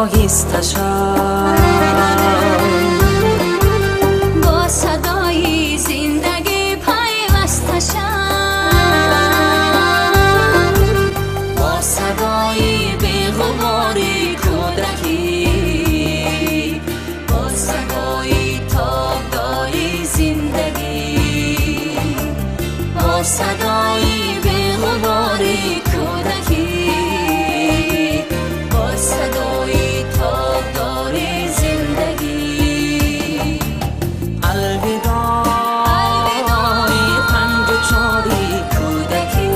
оҳиста шав. Бо садои зиндагӣ пайваста шав, бо садои беғубори кӯдакӣ, бо садои тобдори зиндагӣ, бо садои беғубори кӯдакӣ, бо садои тобдори зиндагӣ. Алвидои панҷу чори кӯдакӣ,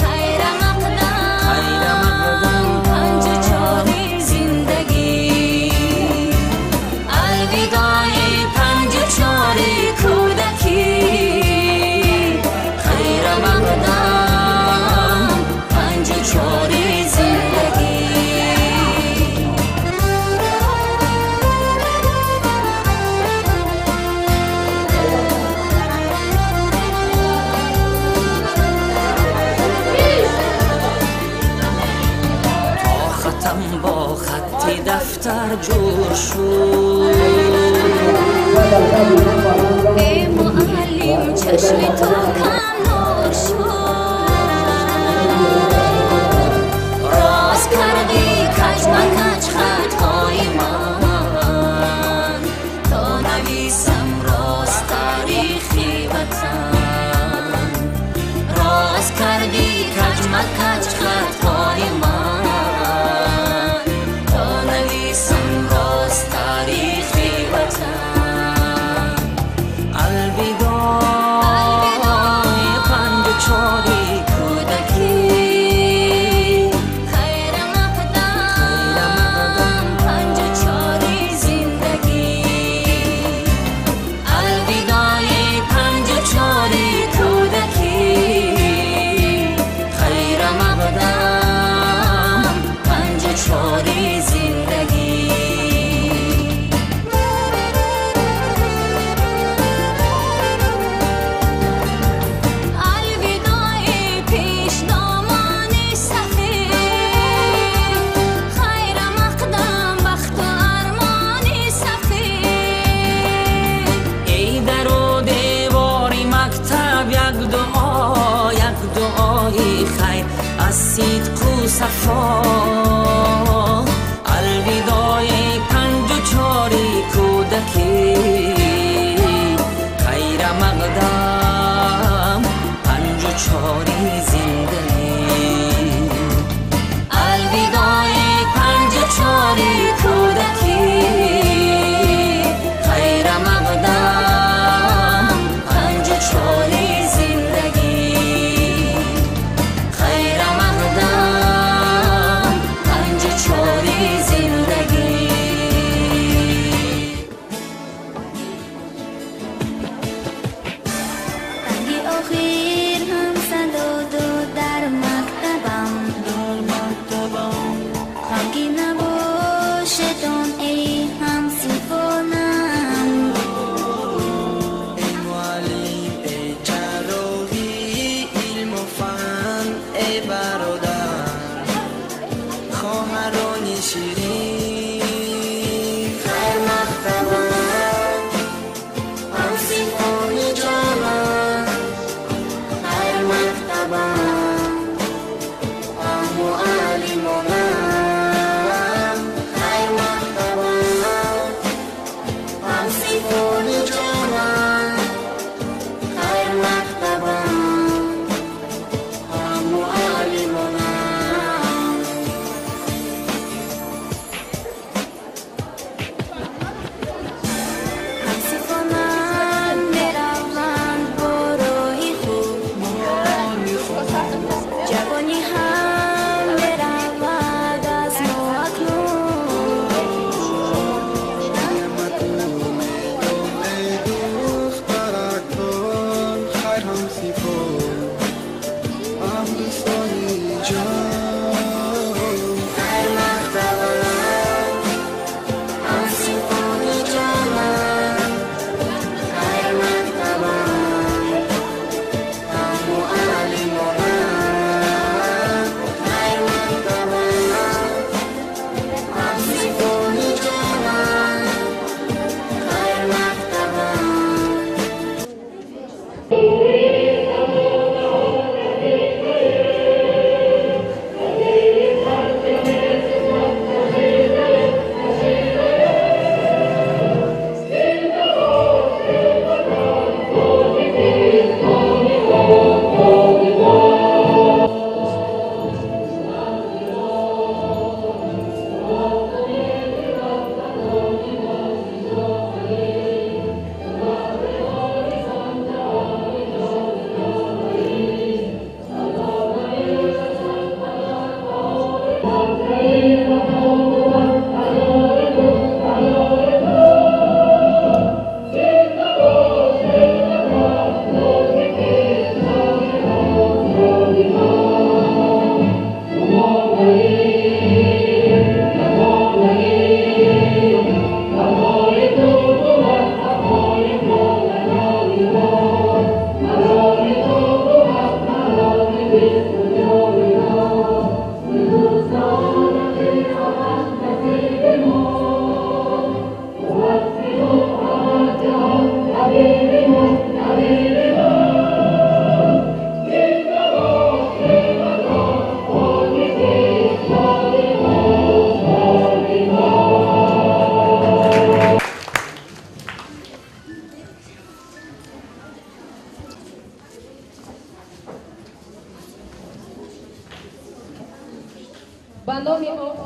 хайра мақдам панҷу чори зиндагӣ. Алвидои панҷу чори кӯдакӣ, хайра мақдам панҷу чори зиндагӣ. То хатам бо хатти дафтар ҷур шуд. Э муаллим, чашми ту кам нур шуд, рост кардӣ каҷмакаҷ хатҳои ман, то нависам рост таърихи ватан. Рост кардӣ каҷмакаҷ хатҳои ман, то нависам рост таърихи ватан. Алвидои панҷу чори кӯдакӣ, хайра мақдам панҷу чори зиндагӣ. Алвидои панҷу чори кӯдакӣ, хайра мақдам панҷу чори зиндагӣ. Алвидои пешдомони сафед, хайра мақдам бахту армони сафед. Эй дару девори мактаб, як дуо, як дуои хайр аз сидқу сафо. Алвидои панҷу чори кӯдакӣ, хайра мақдам панҷу чори зиндагӣ. Алвидои панҷу чори кӯдакӣ, хайра мақдам панҷу чори зиндагӣ. Хайра мақдам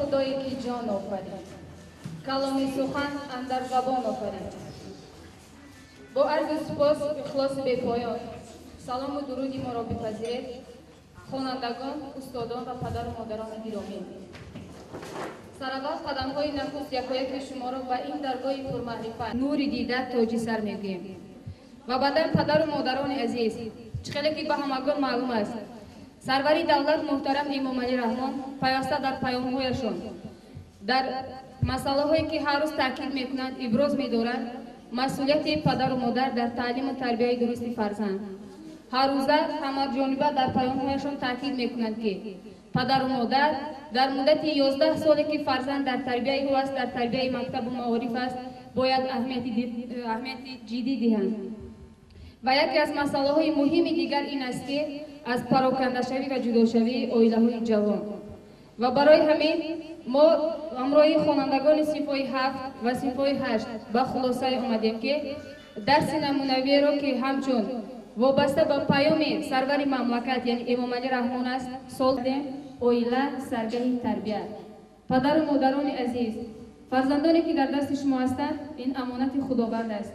Худое ки ҷон офарид, каломи сухан андар забон офарид. Бо арзу сипос, ихлоси бепоён салому дуруди моро бипазиред, хонандагон, устодон ва падару модарони гиромӣ. Сараввал қадамҳои нахуст якояки шуморо ба ин даргоҳи пурмаърифат, нури дида, тоҷи сар мегӯем. Ва баъдан, падару модарони азиз, чӣ хеле ки ба ҳамагон маълум аст, сарвари давлат муҳтарам Эмомалӣ Раҳмон пайваста дар паёмҳояшон дар масъалаҳое ки ҳар рӯз таъкид мекунанд, иброз медоранд масъулияти падару модар дар таълиму тарбияи дурусти фарзанд. Ҳаррӯза ҳамаҷониба дар паёмҳояшон таъкид мекунанд, ки падару модар дар муддати 11 соле ки фарзанд дар тарбияи ӯ аст, дар тарбияи мактабу маориф аст, бояд аҳамияти ҷиддӣ диҳанд. Ва яке аз масъалаҳои муҳими дигар ин аст, ки аз парокандашавӣ ва ҷудошавии оилаҳои ҷавон. Ва барои ҳамин мо ҳамроҳи хонандагони синфҳои 7 ва синфҳои 8 ба хулосае омадем, ки дарси намунавиеро, ки ҳамчун вобаста ба паёми сарвари мамлакат, яъне Эмомалӣ Раҳмон аст, сол дем: оила саргаҳи тарбият. Падару модарони азиз, фарзандоне ки дар дасти шумо ҳастанд, ин амонати Худованд аст.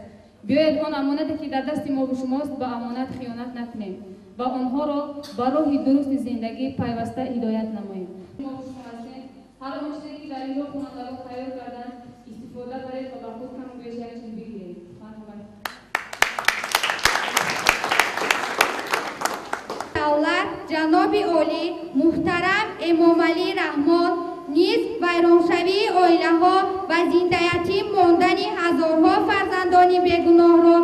Биёед, он амонате ки дар дасти мову шумост, ба амонат хиёнат накунем ва онҳоро ба роҳи дурусти зиндагӣ пайваста ҳидоят намоем. Мову шумо ҳастем, ҳар он чизе ки дар инҷо хонандагон тайёр карданд, истифода баред ва ба худ каму беш як чиз бигиред. Марҳамат. Давлат ҷаноби олӣ муҳтарам Эмомалӣ Раҳмон низ вайроншавии оилаҳо ва зиндаятим мондани ҳазорҳо фарзандони бегуноҳро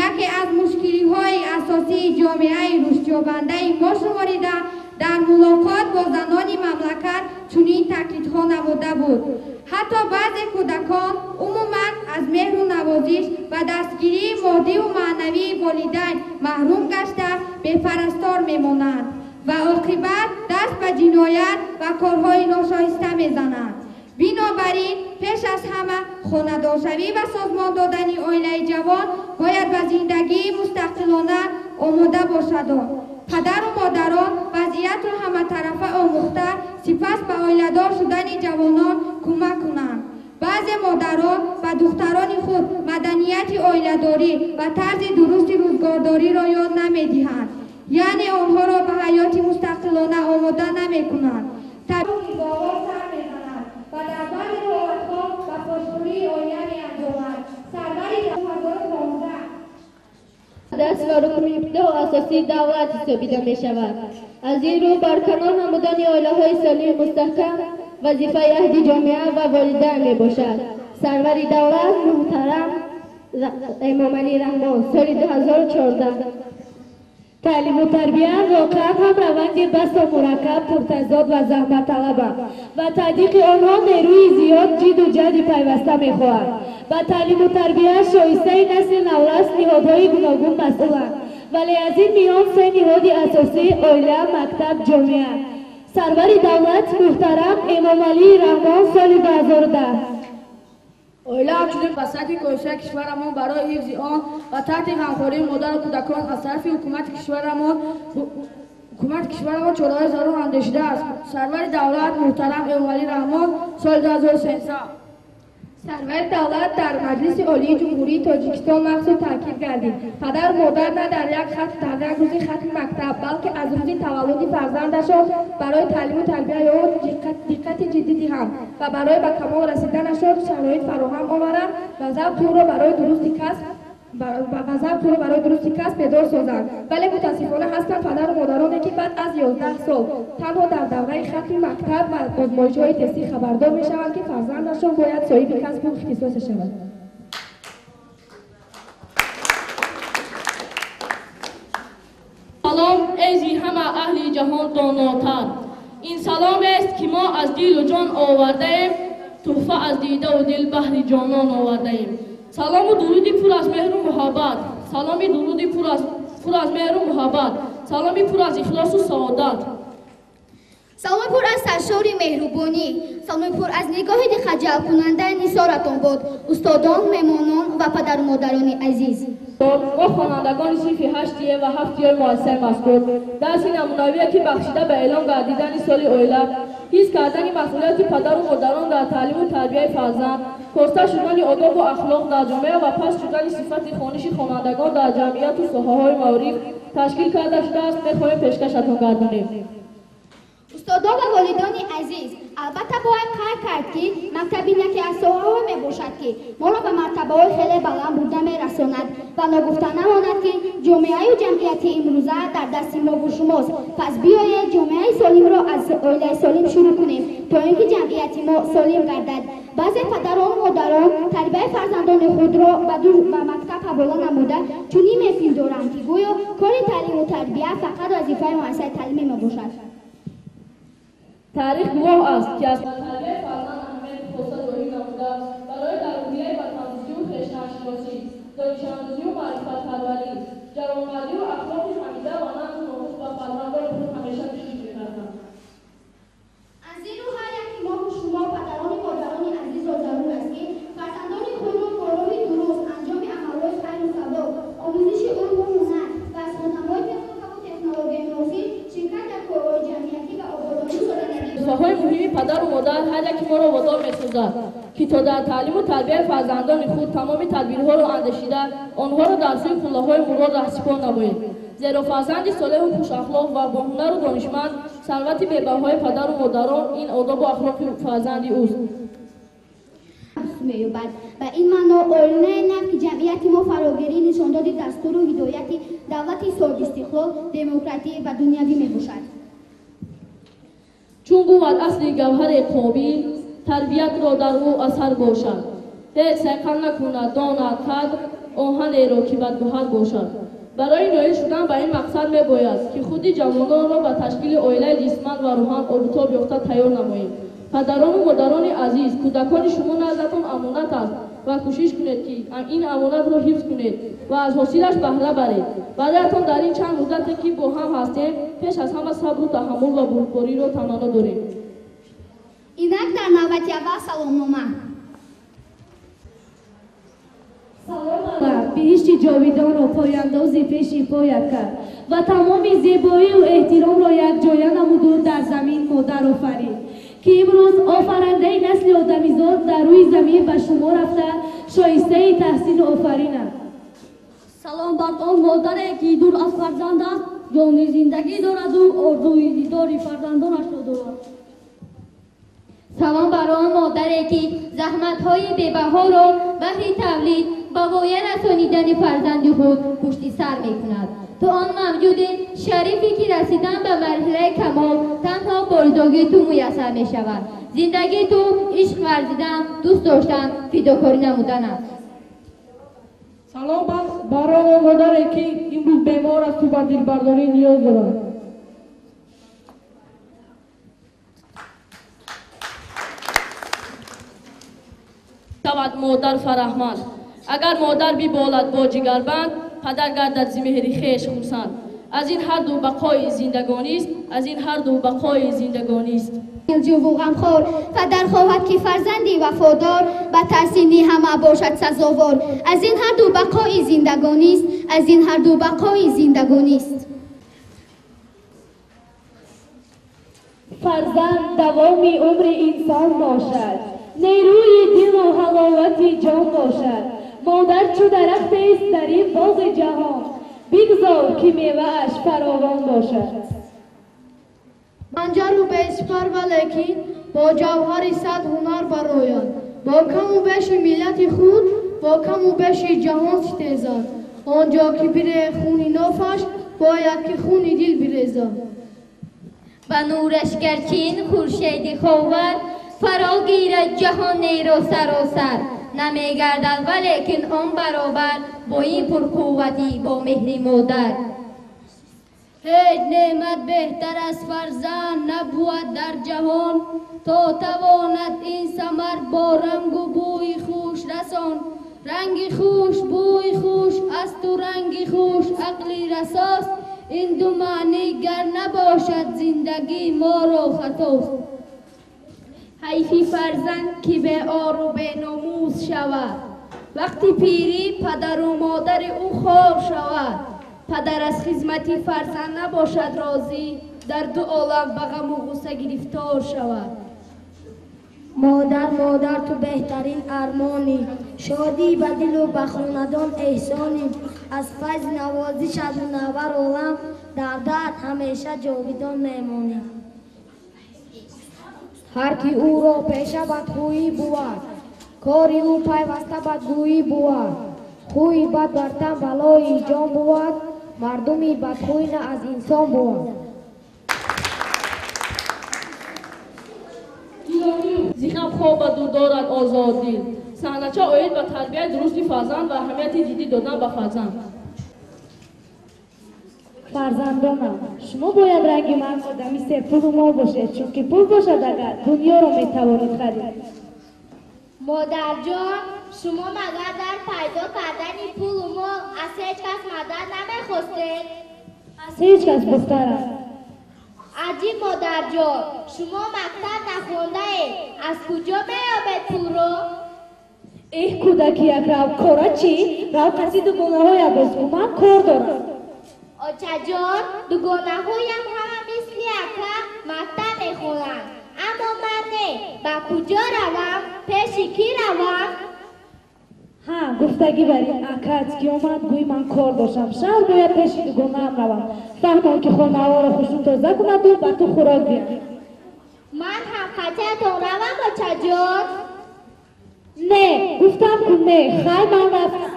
яке аз мушкилиҳои асосии ҷомеаи рушдёбандаи мо шуморида, дар мулоқот бо занони мамлакат чунин таъкидҳо намуда буд: ҳатто баъзе кӯдакон умуман аз меҳру навозиш ва дастгирии моддиву маънавии волидайн маҳрум гашта, бепарастор мемонанд ва оқибат даст ба ҷиноят ва корҳои ношоиста мезананд. Бинобар ин, пеш аз ҳама хонадоршавӣ ва созмон додани оилаи ҷавон бояд ба зиндагии мустақилона омода бошаду падару модарон вазъиятро ҳаматарафа омӯхта, сипас ба оиладор шудани ҷавонон кӯмак кунанд. Баъзе модарон ба духтарони худ маданияти оиладорӣ ва тарзи дурусти рӯзгордориро ёд намедиҳанд, яъне онҳоро ба ҳаёти мустақилона омода намекунанд. Низоъҳо сар мезанад ва дар баъзе ҳолатҳо ба пошхӯрии оила меанҷомад. Сарвари 2015 даст ва рукни асосии давлат ҳисобида мешавад. Аз ин рӯ, барканор намудани оилаҳои солими мустаҳкам вазифаи аҳди ҷомеа ва волидайн мебошад. Сарвари давлат муҳтарам Эмомалӣ Раҳмон, соли 2014. Таълиму тарбия воқеан ҳам раванди басо мураккаб, пуртазод ва заҳматталабанд ва таъдиқи онҳо нерӯи зиёд, ҷидду ҷаҳди пайваста мехоҳад. Ба таълиму тарбия шоистаи насли наврас ниҳодҳои гуногун масъуланд, вале аз ин миён се ниҳоди асосӣ: оила, мактаб, ҷомеа. Сарвари давлат муҳтарам Эмомалӣ Раҳмон, соли 2010. Оила ҳамчунин ба сатҳи коҳишаи кишварамон барои ҳифзи он ва таҳти ғамхории модару кӯдакон аз тарафи ҳукумати кишварамон чораҳои зарур андешидааст. Сарвари давлат муҳтарам Эмомалӣ Раҳмон, соли 2013. Сарвари давлат дар Маҷлиси Олии Ҷумҳурии Тоҷикистон махсус таъкид гардид: падару модар на дар як хат, дар як рӯзи хатми мактаб, балки аз рӯзи таваллуди фарзандашон барои таълиму тарбияи ӯ диққати ҷиддӣ диҳанд ва барои ба камол расиданашон шароит фароҳам оваранд ва завқи ӯро барои дурусти касб бедор созанд. Вале мутаассифона, ҳастанд падару модароне, ки баъд аз 11 сол, танҳо дар давраи хатми мактаб ва озмоишҳои тестӣ хабардор мешаванд, ки фарзандашон бояд соҳиби касбу ихтисосе шавад. Салом, эй зи ҳама аҳли ҷаҳон донотар! Ин саломест, ки мо аз дилу ҷон овардаем, тӯҳфа аз дидаву дил баҳри ҷонон овардаем. Салому дуруди пур аз меҳру муҳаббат, саломи дуруди пур аз меҳру муҳаббат, саломи пур аз ихлосу саодат. Саломи пур аз саршори меҳрубонӣ, саломи пур аз нигоҳи диққатҷалбкунанда нисоратон бод, устодон, меҳмонон ва падару модарони азиз. Мо, хонандагони синфи ҳашти Е ва ҳафти Ё муассисаи мазкур, дарси намунавие, ки бахшида ба эълон гардидани соли оила Ҳис кардани масъулияти падару модарон дар таълиму тарбияи фарзанд, коста шудани одобу ахлоқ дар ҷомеа ва паст шудани сифати хониши хонандагон дар ҷамъияту соҳаҳои маориф ташкил карда шудааст, мехоҳем пешкашатон гардонем. Устодон ва волидони азиз, албатта бояд қайд кард, ки мактаб ин яке аз соҳаҳое мебошад, ки моро ба мартабаҳои хеле баланд бурда мерасонад ва ногуфта намонад, ки ҷомеаю ҷамъияти имрӯза дар дасти мову шумост. Пас биёед ҷомеаи солимро аз оилаи солим шурӯъ кунем, то ин ки ҷамъияти мо солим гардад. Баъзе падарону модарон тарбияи фарзандони худро ба мактаб ҳавола намуда, чунин мепиндоранд, ки гӯё кори таълиму тарбия фақат вазифаи муассисаи таълимӣ мебошад. Таърих гувоҳ аст, ки аз тарбияи фарзанд аҳамияти хоса зоҳир намуда, барои дар рӯҳияи ватандӯстию хештаншиносӣ, донишандӯзию маърифатпарварӣ, ҷавонмардию ахлоқи ҳамида ва нангу номус ба фарзандони худ ҳамеша кӯшиш мекарданд. Аз ин рӯ ҳар яки мову шумо, падарони модарони азизро зарур аст, ки фарзандони худро бо роҳи дуруст, анҷоми амалҳои хайру савоб, омӯзиши илму ҳунар ва аз хонамои техникаву технологияи муосир, ширкат дар корҳои ҷамъиятӣ ва ободонӣ содагӣ. Вазифаҳои муҳими падару модар ҳар яки моро водор месозад, ки то дар таълиму тарбияи фарзандони худ тамоми тадбирҳоро андешида, онҳоро дар сӯи қуллаҳои мурод раҳсипор намоем. Зеро фарзанди солеҳу хушахлоқ ва бо ҳунару донишманд сарвати бебаҳои падару модарон ин одобу ахлоқи фарзанди ӯст. Меёбад. Ба ин маъно оилаи нав, ки ҷамъияти мо фарогирӣ нишондоди дастуру ҳидояти давлати соҳибистиқлол, демократӣ ва дунявӣ мебошад. Чун бувад асли гавҳаре қобил, тарбиятро дар ӯ асар бошад. Ҳеҷ сайқал накунад донад қадр оҳанеро, ки бадгӯҳар бошад. Барои ноил шудан ба ин мақсад мебояд, ки худи ҷавононро ба ташкили оилаи ҷисман ва рӯҳан обутоб ёфта тайёр намоем. Падарону модарони азиз, кӯдакони шумо наздатон амонат аст ва кӯшиш кунед, ки ин амонатро ҳифз кунед ва аз ҳосилаш баҳра баред. Бароятон дар ин чанд муддате, ки бо ҳам ҳастем, пеш аз ҳама сабру таҳаммул ва бурдбориро таманно дорем. Инак дар навбати аввал саломнома. Биҳишти ҷовидонро пояндози пеши поят кард ва тамоми зебоию эҳтиромро якҷоя намуду дар замин модар офарид, ки имрӯз офарандаи насли одамизод дар рӯи замин ба шумо рафта шоистаи таҳсину офаринанд. Салом бар он модаре, ки дур аз фарзанд аст, ҷони зиндагӣ дораду орзуи дидори фарзандонашро дорад. Салом бар он модаре, ки заҳматҳои бебаҳоро баҳри тавлид ба воя расонидани фарзанди худ пушти сар мекунад. То он мавҷуди шарифе, ки расидан ба марҳилаи камол танҳо бо ризогии ту муяссар мешавад. Зиндагии ту ишқ варзидан, дӯст доштан, фидокорӣ намудан аст. Салом бар он модаре, ки имрӯз бемор асту ба дилбардорӣ ниёз дорад. Шавад модар фараҳманд. Агар модар биболад бо ҷигарбанд, падар гардад зи меҳри хеш хурсанд. Аз ин ҳарду бақои зиндагонист, аз ин ҳарду бақои зиндагонист. Дилҷӯву ғамхор падар хоҳад, ки фарзанди вафодор ба таҳсини ҳама бошад сазовор. Аз ин ҳарду бақои зиндагонист, аз ин ҳарду бақои зиндагонист. Фарзанд давоми умри инсон бошад, нерӯи дилу ҳаловати ҷон бошад. Модар чу дарахтест дар ин боғи ҷаҳон, бигзор, ки мевааш фаровон бошад. Панҷару беспар, валекин бо ҷавҳари сад ҳунар барояд, бо каму беши миллати худ, бо каму беши ҷаҳон ситезад. Он ҷо ки бире хуни нофаш, бояд ки хуни дил бирезад. Ба нураш гарчин хуршеди ховар фаро гирад ҷаҳонеро саросар, намегардад валекин он баробар бо ин пурқувватӣ, бо меҳри модар. Ҳеҷ неъмат беҳтар аз фарзанд набувад дар ҷаҳон, то тавонад ин самар бо рангу бӯи хуш расон. Ранги хуш, бӯи хуш асту ранги хуш ақли расост. Ин ду маънӣ гар набошад, зиндагии моро хатост. Ҳайфи фарзанд, ки беору беномус шавад, вақти пирӣ падару модари ӯ хор шавад. Падар аз хизмати фарзанд набошад розӣ, Дар ду олам ба ғаму ғусса гирифтор шавад. Модар, модар, ту беҳтарин армонӣ, шодӣ ба дилу ба хонадон эҳсонӣ. Аз файз навозишат мунаввар олам, дар дард ҳамеша ҷовидон мемонӣ. Ҳар ки ӯро пеша бадхӯӣ бувад, кори ӯ пайваста бадгӯӣ бувад. Хӯи бад бар тан балои ҷон бувад, мардуми бадхӯй на аз инсон бувад. Зихам хобаду дорад озоддил. Саҳнача оид ба тарбияи дурусти фарзанд ва аҳамияти ҷиддӣ додан ба фарзанд. Фарзандонам, шумо бояд ранги ман одами серпулу мол бошед, чунки пул бошад агар дунёро метавонед харид. Модарҷон, шумо магар дар пайдо кардани пулу мол аз ҳеҷ кас мадад намехостед? Аз ҳеҷ кас, духтарам. Аҷиб, модарҷон, шумо мактаб нахондаед, аз куҷо меёбед пулро? Эҳ, кӯдаки якрав, кора чӣ? Рав қаси дугонаҳоя бозгӯ, ман кор дорам. Очаҷон, дугонаҳоям ҳама мисли ака мактаб мехонанд, аммо ман не. Ба куҷо равам? Пеши кӣ равам? Ҳа, гуфтагӣ бар ин акаат ки омад, гӯй ман кор доштам, шаҳр бояд пеши дугонаам равам. Фаҳмон ки хонаҳоро хушрӯ тоза кунаду ба ту хӯрок диҳад. Ман ҳам қатиатон равам, очаҷон? Не, гуфтам ку не, хай ман рафтам.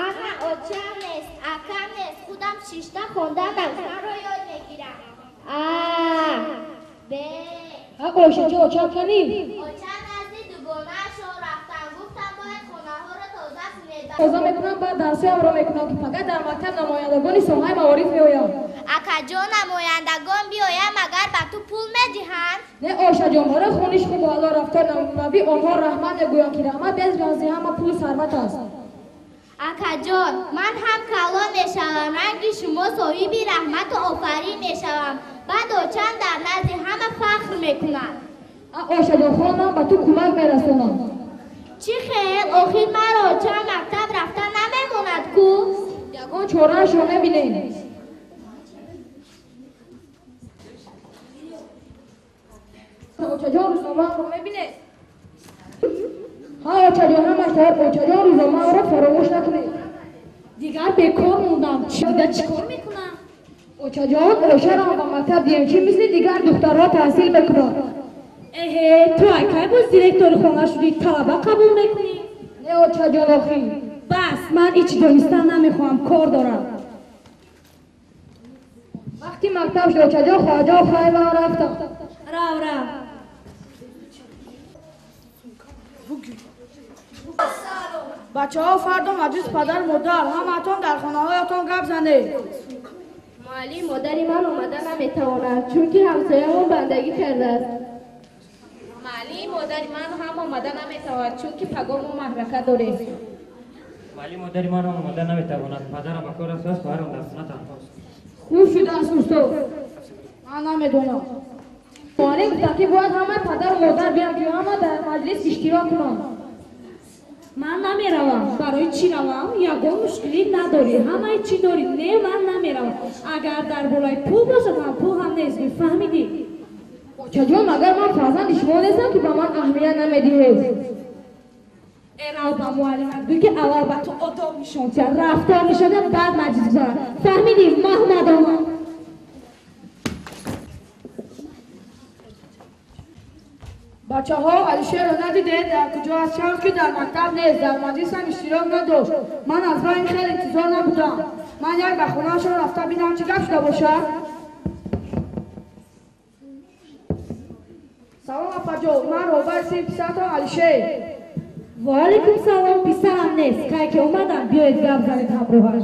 Ана очам нест, акам нест, худам шишта хондан навиштанро ёд мегирам. А, Б. Ойшаҷон, очам канӣ? Оча назди дугонаашон рафтам, гуфтам бояд хонаҳоро тоза кунед. Тоза мекунам, баъд дарсҳоямро мекунам, ки фақат дар мактаб намояндагони соҳаи маориф меоянд. Акаҷон, намояндагон биёянд, магар ба ту пул медиҳанд? Не, Ойшаҷон, барои хониш хуб ва аъло рафтор намунавӣ онҳо раҳмат мегӯянд, ки раҳмат без рази ҳама пулу сарват аст. Акаҷон, ман ҳам калон мешавам, ранги шумо соҳиби раҳмату офарин мешавам. Баъд очам дар назди ҳама фахр мекунад. Ойшаҷон, хонам ба ту кӯмак мерасонам. Чӣ хел? Охир маро очам мактаб рафта намемонад ку? Ягон чораашро мебинем. Очаҷон, рӯзномаамро мебинед? Ҳа, очаҷон, ҳамаш тайёр. Очаҷон, рӯзномаамро фаромӯш накунед. Дигар бекор мондам, дида чӣ кор мекунам? Очаҷон, Ойшаро ба мактаб диҳем, чӣ мисли дигар духтарҳо таҳсил мекунад. Эҳе, ту акай боз директори хона шудӣ, талаба қабул мекунӣ? Не, очаҷон, охир. Бас, ман ҳеҷ донистан намехоҳам, кор дорам. Вақти мактаб шуд, очаҷон, хоҳарҷон, хай ман рафтам. Рав, рав. Бачаҳо, фардо маҷлис падару модар, ҳамаатон дар хонаҳоятон гап занед. Муаллим, модари ман омада наметавонад, чунки ҳамсоямон бандагӣ кардааст. Муаллим, модари ман ҳам омада наметавонад, чунки пагоҳ мо маҳрака дорем. Муаллим, модари ман ҳам омада наметавонад, падарам ба кор рафтааст, хоҳарам дар хона танҳост. Хуб шудааст, устод. Ман намедонам. Муаллим гуфтанд, ки бояд ҳамаи падару модар биёянд, ки ҳама дар маҷлис иштирок кунанд. Ман намеравам. Барои чӣ равам? Ягон мушкилӣ надорӣ, ҳамаи чӣ дорӣ. Не, ман намеравам. Агар дар болои пул бошад ҳам, пул ҳам нест, мефаҳмидӣ? Очаҷон, магар ман фарзанди шумо нестам, ки ба ман аҳамият намедиҳед? Эрав ба муаллимат гӯй, ки аввал ба ту одоб нишон диҳад, рафтор нишон диҳад, баъд маҷлис гузорад. Фаҳмидӣ, маҳмадона? Бачаҳо, Алишерро надидед? Дар куҷо аст? Чанд ки дар мактаб нест, дар маҷлис ҳам иштирок надошт. Ман аз вай ин хел интизор набудам. Ман як ба хонаашон рафта бинам, чӣ гап шуда бошад. Салом, апаҷон, ман роҳбари синфи писаратон Алишер. Ваалайкум салом, писарам нест. Кай ки омадам, биёед гап занед ҳамроҳаш.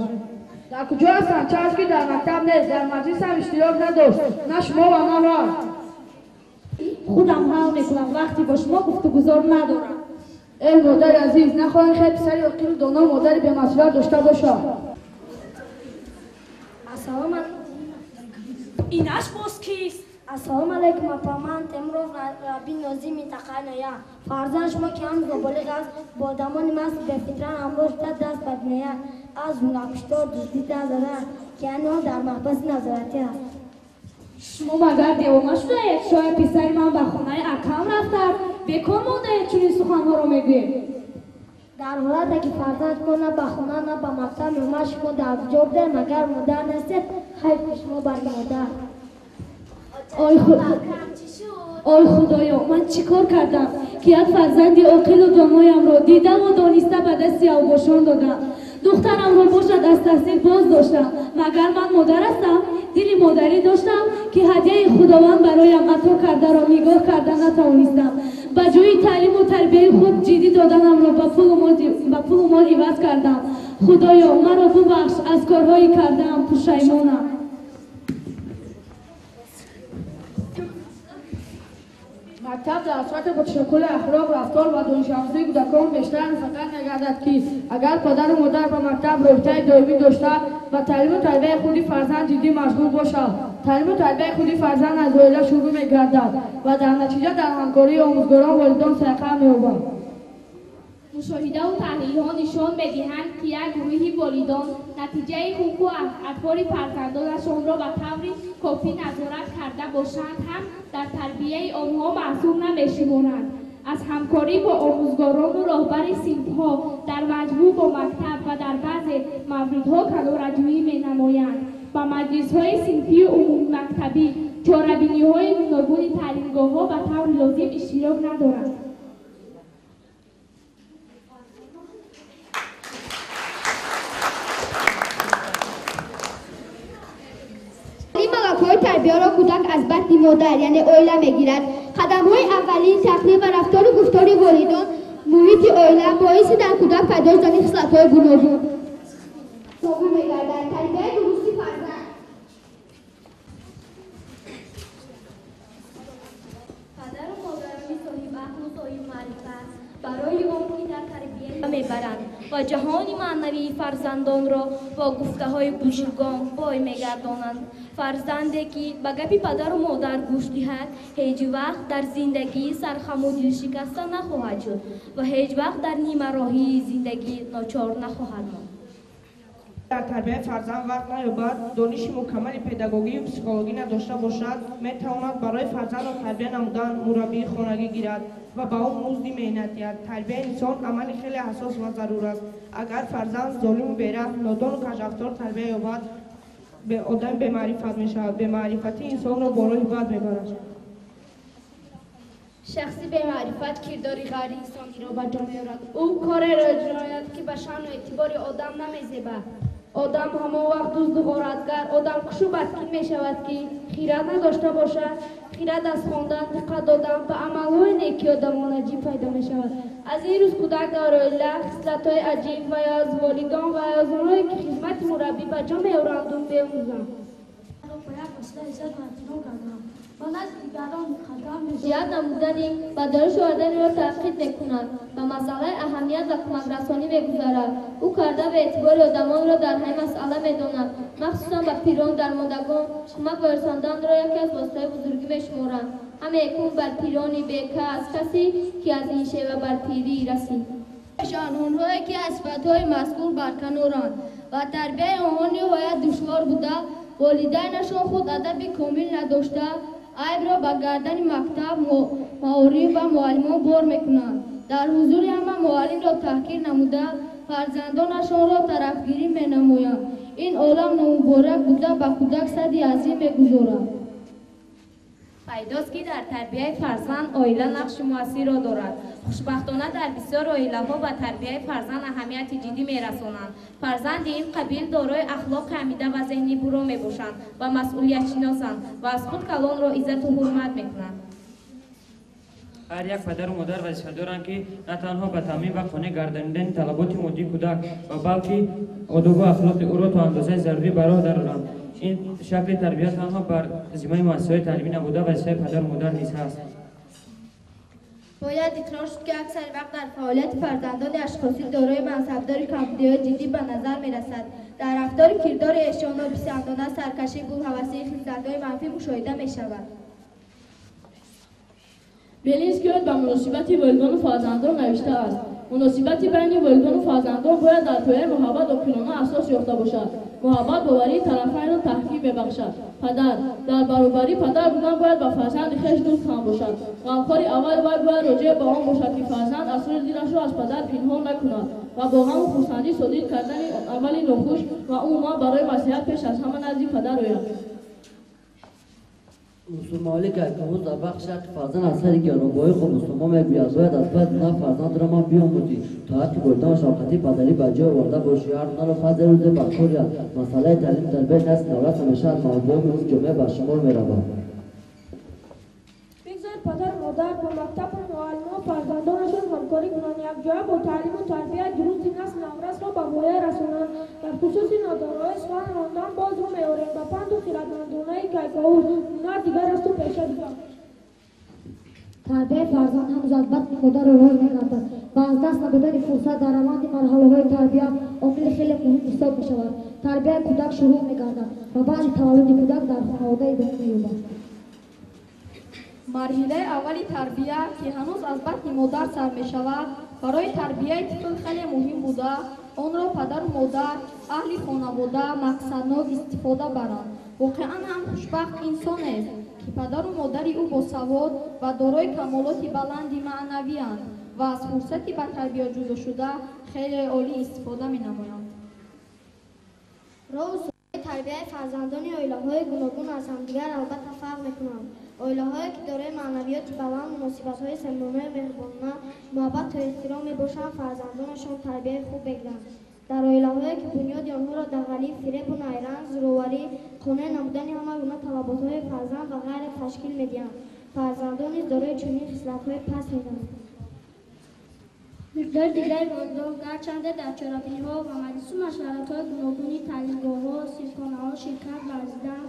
Дар куҷо ҳастанд? Чанд ки дар мактаб нест, дар маҷлис ҳам иштирок надошт. На шумо ва на ман. Худам ҳал мекунам, вақте бо шумо гуфтугузор надорам. Эй модари азиз, нахоҳем хел писари оқилу доно модари бемасъулият дошта бошад. Ассалому Инаш боз кист? Ассалому алайкум, апа, ман Темуров Раби Нозим, минтақаи Ноя. Фарзанди шумо ки ҳанӯз ноболиғ аст, бо одамони маст бефитран ҳамроҳ шуда даст ба ҷиноят, аз ҷумла куштор, дуздӣ даст заданд, ки айни ҳол дар маҳбаси назоратӣ аст. Шумо магар девона шудаед? Шояд писари ман ба хонаи акам рафтааст. Бекор мондаед чунин суханҳоро мегӯед. Дар ҳолате ки фарзанд шумо на ба хона, на ба мактаб меомад, шумо дар куҷо будед? Магар модар нестед? Хайф шумо бар модар. Ой худоё, ман чӣ кор кардам, ки як фарзанди оқилу доноямро дидаву дониста ба дасти авбошон додам. Духтарамро бошад аз таҳсил боз доштам. Магар ман модар ҳастам? Дили модарӣ доштам, ки ҳадияи Худованд бароям ато кардаро нигоҳ карда натавонистам. Ба ҷои таълиму тарбияи худ ҷиддӣ доданамро ба пулу мол иваз кардам. Худоё, маро бубахш, аз корҳои кардаам пушаймонам. Мактаб дар сатҳи бо ташаккули ахлоқ, рафтор ва донишомӯзии кӯдакон бештар мусаххар мегардад, ки агар падару модар ба мактаб робитаи доимӣ дошта ба таълиму тарбияи худи фарзанд ҷиддӣ машғул бошад. Таълиму тарбияи худи фарзанд аз оила шурӯъ мегардад ва дар натиҷа дар ҳамкории омӯзгорон волидон сайқал меёбанд. Мушоҳидаву таҳлилҳо нишон медиҳанд, ки як гурӯҳи волидон натиҷаи хулқу атвори фарзандонашонро ба таври кофӣ назорат карда бошанд ҳам дар тарбияи онҳо маҳсуб намешуморанд. Аз ҳамкорӣ бо омӯзгорону роҳбари синфҳо дар маҷмӯъ бо мактаб ва дар баъзе мавридҳо канораҷӯӣ менамоянд. Ба маҷлисҳои синфию умумимактабӣ, чорабиниҳои гуногуни таълимгоҳҳо ба таври лозим иштирок надоранд. Малакаҳои тарбияро кӯдак аз батни модар, яъне оила мегирад. Қадамҳои аввалин тақлид ва рафтору гуфтори волидон, муҳити оила боиси дар кӯдак пайдо шудани хислатҳои гуногун мегардад. Тарбияи дурусти фарзанд. Падару модарони соҳибақлу соҳибмаърифат барои он ки дар тарбия мебаранд ва ҷаҳони маънавии фарзандонро бо гуфтаҳои бузургон бой мегардонанд. Фарзанде ки ба гапи падару модар гӯш диҳад, ҳеҷ вақт дар зиндагӣ сархаму дилшикаста нахоҳад шуд ва ҳеҷ вақт дар нимароҳии зиндагӣ ночор нахоҳад монд. Дар тарбияи фарзанд вақт наёбад, дониши мукаммали педагогию психологӣ надошта бошад, метавонад барои фарзандро тарбия намудан мураббии хонагӣ гирад ва ба ӯ музди меҳнат диҳад. Тарбияи инсон амали хеле ҳассос ва зарур аст. Агар фарзанд золиму бераҳм, нодону кажрафтор тарбия ёбад, одам бемаърифат мешавад. Бемаърифатӣ инсонро бо роҳи бад мебарад. Шахси бемаърифат кирдори ғайриинсониро ба ҷо меорад. Ӯ кореро иҷро меояд, ки ба шаъну эътибори одам намезебад. Одам ҳамон вақт дузду ғоратгар, одамкушу бадкин мешавад, ки хират надошта бошад. Хират аз хондан, диққат додан ба амалҳои неки одамон аҷиб пайдо мешавад. Аз ин рӯз кӯдак дар оила хислатҳои аҷиб ва ё аз волидон ва ё аз онҳое ки хизмати мураббӣ ба ҷо меоранду меомӯзанд. Ҷиҳат намудани ба дониш оварданиро таъқид мекунад, ба масъалаи аҳамият ва кӯмакрасонӣ мегузарад. Ӯ карда ба эътибори одамонро дар ҳамин масъала медонад. Махсусан ба пирон, дармондагон кӯмак ва расонданро яке аз воситаҳои бузургӣ мешуморанд. Ҳамеекун бар пирони бекас касе, ки аз ин шева бар пирӣ расид. Онҳое ки аз сифатҳои мазкур барканоранд ва тарбияи онҳо ниҳоят душвор буда, волидайнашон худ адаби комил надошта, айбро ба гардани мактаб, маориф ва муаллимон бор мекунанд. Дар ҳузури ҳама муаллимро таҳқир намуда, фарзандонашонро тарафгирӣ менамоянд. Ин олам номуборак буда, ба кӯдак садди азим мегузорад. Пайдост, ки дар тарбияи фарзанд оила нақши муассирро дорад. Хушбахтона дар бисёр оилаҳо ба тарбияи фарзанд аҳамияти ҷиддӣ мерасонанд. Фарзанди ин қабил дорои ахлоқи ҳамида ва зеҳни буро мебошанд ва масъулиятшиносанд ва аз худ калонро иззату ҳурмат мекунанд. Ҳар як падару модар вазифа доранд, ки на танҳо ба таъмин ва қонеъ гардонидани талаботи моддии кӯдак ва балки одобу ахлоқи ӯро то андозаи зарурӣ ба роҳ дароранд. Ин шакли тарбия танҳо бар зиммаи муассисаҳои таълимӣ набуда, вазифаи падару модар низ ҳаст. Бояд иқрор шуд, ки аксари вақт дар фаъолияти фарзандони ашхоси дорои мансабдори камбудиҳои ҷиддӣ ба назар мерасад. Дар рафтору кирдори эшон нописандона, саркашӣ, булҳавасӣ, хислатҳои манфӣ мушоҳида мешавад. Белинский ба муносибати волидону фарзандон навиштааст: Муносибати байни волидону фарзандон бояд дар пояи муҳаббат оқилона асос ёфта бошад. Муҳаббат боварии тарафайнро таҳким мебахшад. Падар дар баробарии падар будан бояд ба фарзанди хеш дӯст ҳам бошад. Ғамхори аввал вай бояд роҷеъ ба он бошад, ки фарзанд асрори дилашро аз падар пинҳон накунад ва бо ғаму хурсандӣ содир кардани амали нохуш ва умуман барои маслиҳат пеш аз ҳама назди падар ояд. Мусулмонӣ Кайковус дар бахши ҳаққи фарзанд аз сари гиёнобои худ мусулмон мегӯяд: бояд аз пай на фарзандро ман биомӯзӣ, то ҳаққи волидон шафқати падарӣ ба ҷой оварда бошӣ. Ҳар наро фазли рӯзе ба кор яд. Масъалаи таълиму тарбияи насли наврас ҳамеша аз мавзӯоти муҳими ҷомеа ба шумор меравад. Бигзор падару модар бо мактабу муаллимон фарзандонашон ҳамкорӣ кунанд, якҷоя бо таълиму тарбияи дурусти насли наврасро ба воя расонанд. Дар хусуси нодорои сухан рондан боз рӯ меорем ба панду хирадмандонаи Кайковус: ҳунар дигар асту пеша дигар. Тарбияи фарзанд ҳанӯз аз батни модар оғоз мегардад ва аз даст надодани фурсат дар раванди марҳалаҳои тарбия омили хеле муҳим ҳисоб мешавад. Тарбияи кӯдак шурӯъ мегардад ва баъди таваллуди кӯдак дар хонавода идома меёбад. Марҳилаи аввали тарбия, ки ҳанӯз аз батни модар сар мешавад, барои тарбияи тифл хеле муҳим буда, онро падару модар, аҳли хонавода мақсаднок истифода баранд. Воқеан ҳам хушбахт инсонест, ки падару модари ӯ босавод ва дорои камолоти баланди маънавиянд ва аз фурсати ба тарбия ҷудошуда хеле олӣ истифода менамоянд. Роҳу усулҳои тарбияи фарзандони оилаҳои гуногун аз ҳамдигар албатта фарқ мекунанд. Оилаҳое, ки дорои маънавиёти баланд, муносибатҳои самимонаю меҳрубонона, муҳаббату эҳтиром мебошанд, фарзандонашон тарбияи хуб мегиранд. Дар оилаҳое, ки бунёди онҳоро дағалӣ, фиребу найранг, зӯроварӣ, қонеъ намудани ҳама гуна талаботҳои фарзанд ва ғайра ташкил медиҳанд, фарзандон низ дорои чунин хислатҳои паст мегарданд. Миқдори дигари волидон гарчанде дар чорабиниҳо ва маҷлису машваратҳои гуногуни таълимгоҳҳо, синфхонаҳо ширкат варзиданд,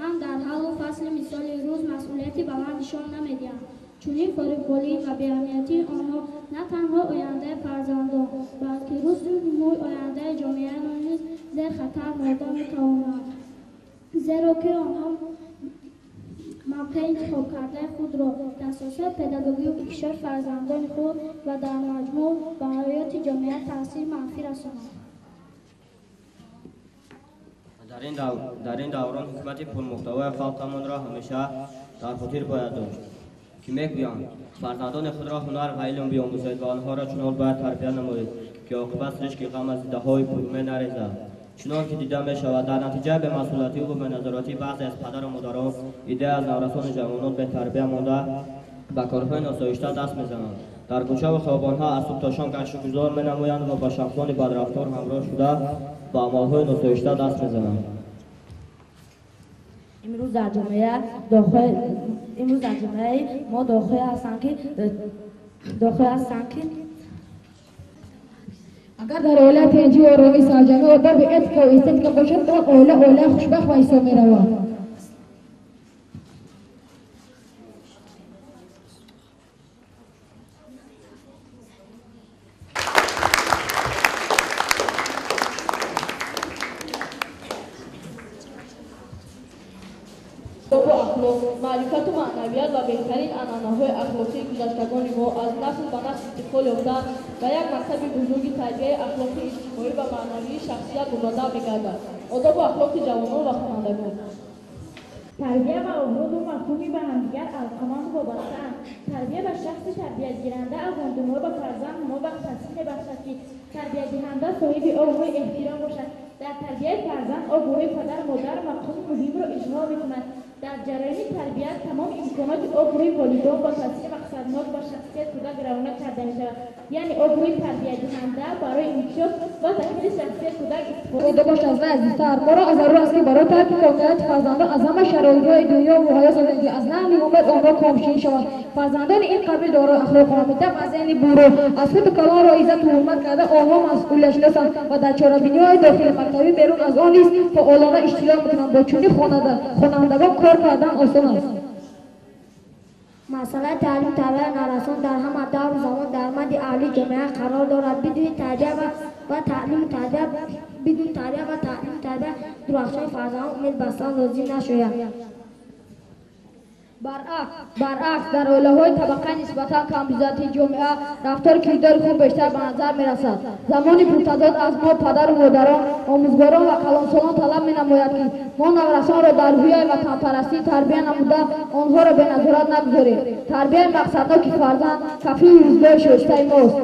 ҳам дар ҳаллу фасли мисоли рӯз масъулияти баланд нишон намедиҳанд. Чунин фориғболӣ ва беаҳамиятии онҳо на танҳо ояндаи фарзандон, балки рушду нумӯи ояндаи ҷомеаро низ зер хатар бурда метавонанд, зеро ки онҳо мавқеи интихобкардаи худро дар асосҳои педагогию инкишофи фарзандони худ ва дар маҷмӯъ ба ҳаёти ҷомеа таъсири манфӣ расонанд. Дар ин даврон ҳикмати пурмуҳтавои халқамонро ҳамеша дар хотир бояд дошт, ки мегӯянд: фарзандони худро ҳунар ва илм биомӯзед ва онҳоро чунон бояд тарбия намоед, ки оқибат ришки ғам аз дидаҳои пурумед нарезад. Чунон ки дида мешавад, дар натиҷаи бемасъулиятиву беназоратии баъзе аз падару модарон иддае аз наврасону ҷавонон бетарбия монда ба корҳои носоишта даст мезананд. Дар кӯчаву хиёбонҳо аз субҳ то шом гаштугузор менамоянд ва ба шахсони бадрафтор ҳамроҳ шуда ба амалҳои носоишта даст мезананд. Имрӯз дар ҷомеаи мо дохӯе ҳастанд ки агар дар оила тинҷӣ, оромӣ, сарҷамӣ, одоби этикаву эстетика бошад, он оила оилаи хушбахт ба ҳисоб меравад. Маърифату маънавият ва беҳтарин анъанаҳои ахлоқии гузаштагони мо аз насл ба насл интиқол ёфта ба як мактаби бузурги тарбияи ахлоқи иҷтимоӣ ва маънавии шахсият мубаддал мегардад. Одобу ахлоқи ҷавонон ва хонандагон. Тарбия ва обрӯ ду мафҳуми ба ҳамдигар алоқаманду вобастаанд. Тарбия ба шахси тарбиятгиранда аз он ҷумла ба фарзанд ҳамон вақт таъсир мебахшад, ки тарбиятдиҳанда соҳиби обрӯи эҳтиром бошад. Дар тарбияи фарзанд обрӯи падару модар мақоми муҳимро иҷро мекунад. Дар ҷараёни тарбият тамоми имконоти обрӯи волидон бо таъсири мақсаднок ба шахсияти кӯдак равона карда мешавад. Яъне обрӯи тарбиятдиҳанда барои инкишоф ва такмили шахсияти кӯдак истифода бошад аз вай азизтар. Моро зарур аст, ки барои тарки комилияти фарзандон аз ҳама шароитҳои дунё муҳайё созем, ки аз наҳли умед онҳо комшин шаванд. Фарзандони ин қабил дорои ахлоқу ҳамида ва зеҳни бурӯ аз худу калонро иззату ҳурмат карда, онҳо масъулиятшиносанд ва дар чорабиниҳои дохили мактабӣ берун аз он низ фаъолона иштирок мекунанд. Бо чунин хонандагон кор кардан осон аст. Масъалаи таълиму тарбияи наврасон дар ҳама давру замон дар мадди аълии ҷомеа қарор дорад. Бидуни тарбия ва таълиму тарбия бидуни тарбия ва таълиму тарбия дурахшони фарзандон умед бастан лозим нашояд. Баръакс, дар оилаҳои табақаи нисбатан камбизоати ҷомеа рафтору кирдори хуб бештар ба назар мерасад. Замони пуртазод аз мо падару модарон, омӯзгорон ва калонсолон талаб менамояд, ки мо наврасонро дар рӯҳияи ватанпарастӣ тарбия намуда, онҳоро беназорат нагузорем. Тарбияи мақсадноки фарзанд кафили рӯзгори шоистаи мост.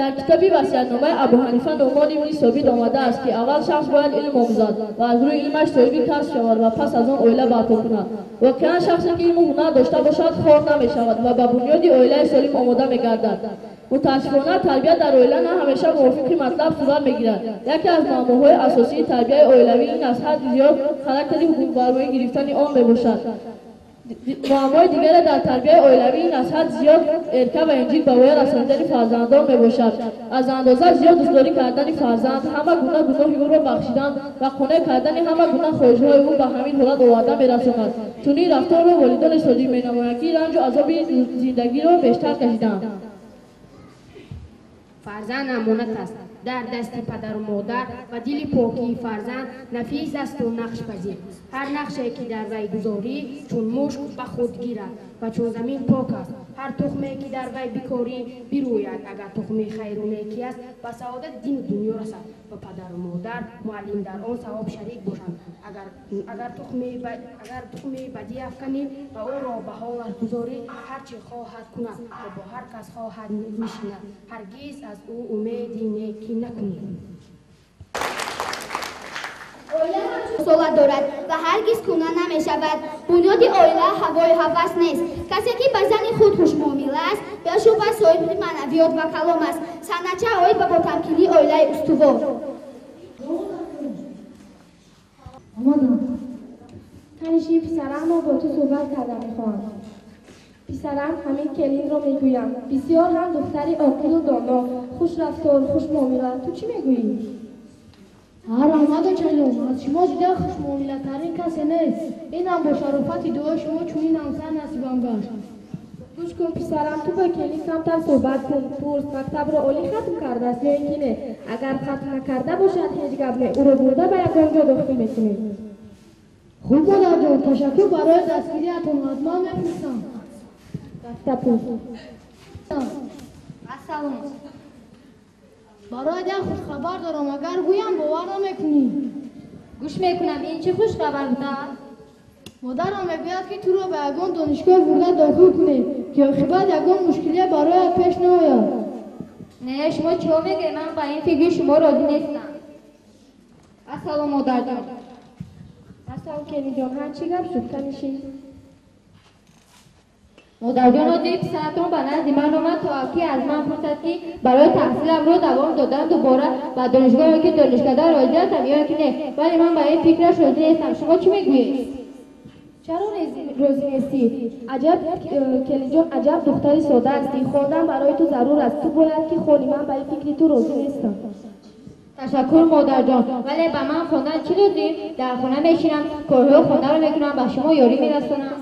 Дар китоби васиятномаи Абуҳанифа Нуъмон ибни Собит омадааст, ки аввал шахс бояд илм омӯзад ва аз рӯи илмаш соҳиби касб шавад ва пас аз он оила барпо кунад. Воқеан, шахсе ки илму ҳунар дошта бошад, хор намешавад ва ба бунёди оилаи солим омода мегардад. Мутаассифона, тарбия дар оила на ҳамеша мувофиқи матлаб сурат мегирад. Яке аз муаммоҳои асосии тарбияи оилавӣ ин аз ҳадди зиёд характери ҳукмфармоӣ гирифтани он мебошад. Муаммои дигаре дар тарбияи оилавӣ ин аз ҳад зиёд эрка ва инҷил ба воя расонидани фарзандон мебошад. Аз андоза зиёд дӯстдорӣ кардани фарзанд, ҳама гуна гуноҳи ӯро бахшидан ва қонеъ кардани ҳама гуна хоҳишҳои ӯ ба ҳамин ҳолат оварда мерасонад. Чунин рафторро волидоне содир менамоянд, ки ранҷу азоби зиндагиро бештар кашидаанд. Фарзанд амонат аст дар дасти падару модар ва дили покии фарзанд нафис асту нақшпазир. Ҳар нақше ки дар вай гузорӣ, чун мушк ба худ гирад ва чун замин пок аст. Ҳар тухме ки дар вай бикорӣ, бирӯяд. Агар тухми хайру некӣ аст, ба саодати дину дунё расад ва падару модар, муаллим дар он савоб шарик бошанд. Агар тухми бадӣ афканӣ ва ӯро ба ҳолат гузорӣ, ҳар чӣ хоҳад кунад ва бо ҳар кас хоҳад нишинад, ҳаргиз аз ӯ умеди некӣ накунӣ. Оила ҳамчун дорад ва ҳаргиз кӯна намешавад. Бунёди оила ҳавою ҳавас нест. Касе ки ба зани худ хушмуомила аст, бешубҳа соҳиби маънавиёт ва калом аст. Санъатча оид ба ботамкинии оилаи устувор. Таниши писарам, мо бо ту суҳбат карда мехоҳам. Писарам, ҳамин келинро мегӯям. Бисёр ҳам духтари оқилу доно, хушрафтор, хушмуомила. Ту чӣ мегӯӣ? Ҳар омаду чалом, аз шумо дида хушмуомилатарин касе нест. Инам бо шарофати дуои шумо чунин ҳамсар насибам гашт. Гӯш кун, писарам, ту бо келин камтар суҳбат кун. Пурс, мактабро олӣ хатм кардааст ё ин ки не? Агар хатм накарда бошад, ҳеҷ гап не, ӯро бурда ба ягон ҷо дохил мекунем. Хуб, модарҷон, ташаккур барои дастгириятон, ҳатман мепурсам. Рафта пурс. Ассалом. Барои як хушхабар дорам, агар гӯям бовар намекунӣ. Гӯш мекунам, ин чӣ хушхабар будааст? Модарам мегӯяд, ки туро ба ягон донишгоҳ бурда дохил кунем, ки оқибат ягон мушкилие бароят пеш наояд. Не, шумо чиҳо мегӯед? Ман ба ин фикри шумо розӣ нестам. Ассалом, модарҷон. Ассалом, келинҷон. Ҳа, чӣ гап шуд? Каниши. Модарҷон, ҳозир писаратон ба назди ман омад, то ки аз ман пурсад, ки барои таҳсиламро давом додан дубора ба донишгоҳ ё ки донишкада розӣ ҳастам ё ки не. Вале ман ба ин фикраш розӣ нестам. Шумо чӣ мегӯед? Чаро розӣ нестӣ? Аҷаб, келинҷон, аҷаб духтари сода ҳастӣ. Хондан барои ту зарур аст. Ту бояд ки хонӣ. Ман ба ин фикри ту розӣ нестам. Ташаккур, модарҷон, вале ба ман хондан чӣ лозим? Дар хона мешинам, корҳои хонаро мекунам, ба шумо ёрӣ мерасонам.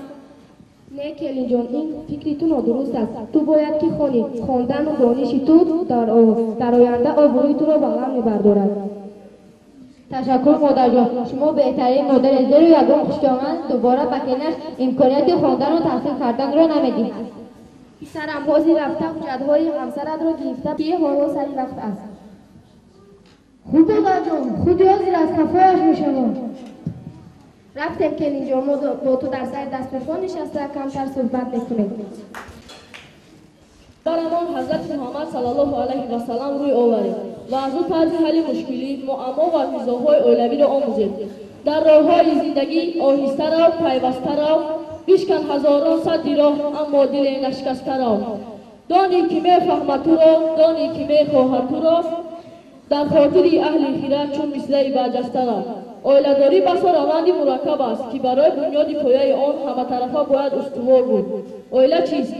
Не, келинҷон, ин фикри ту нодуруст аст. Ту бояд ки хонӣ. Хондану дониши ту дар оянда обрӯи туро баланд мебардорад. Ташаккур, модарҷон, шумо беҳтарин модаред, зеро ягон хушдоман дубора ба келинаш имконияти хондану таҳсил карданро намедиҳад. Писарам, ҳозир рафта ҳуҷҷатҳои ҳамсаратро гирифта, ки ҳоло сари вақт аст. Хуб, модарҷон, худи ҳозир аз қафояш мешавам. Рафтем, келинҷон, мо бо ту дар сари дастурхон нишаста камтар суҳбат мекунем. Барамон Ҳазрати Муҳаммад саллаллоҳу алайҳи васаллам рӯй оварем ва аз ӯ тарзи ҳалли мушкилӣ, муаммо ва низоъҳои оилавиро омӯзем. Дар роҳҳои зиндагӣ оҳиста рав, пайваста рав, бишкан ҳазорон садди роҳ, аммо диле нашикаста рав. Дони ки мефаҳмад туро, дони ки мехоҳад туро, дар хотири аҳли хират чун мислаи барҷаста рав. Оиладорӣ басо раванди мураккаб аст, ки барои бунёди пояи он ҳаматарафа бояд устувор буд. Оила чист?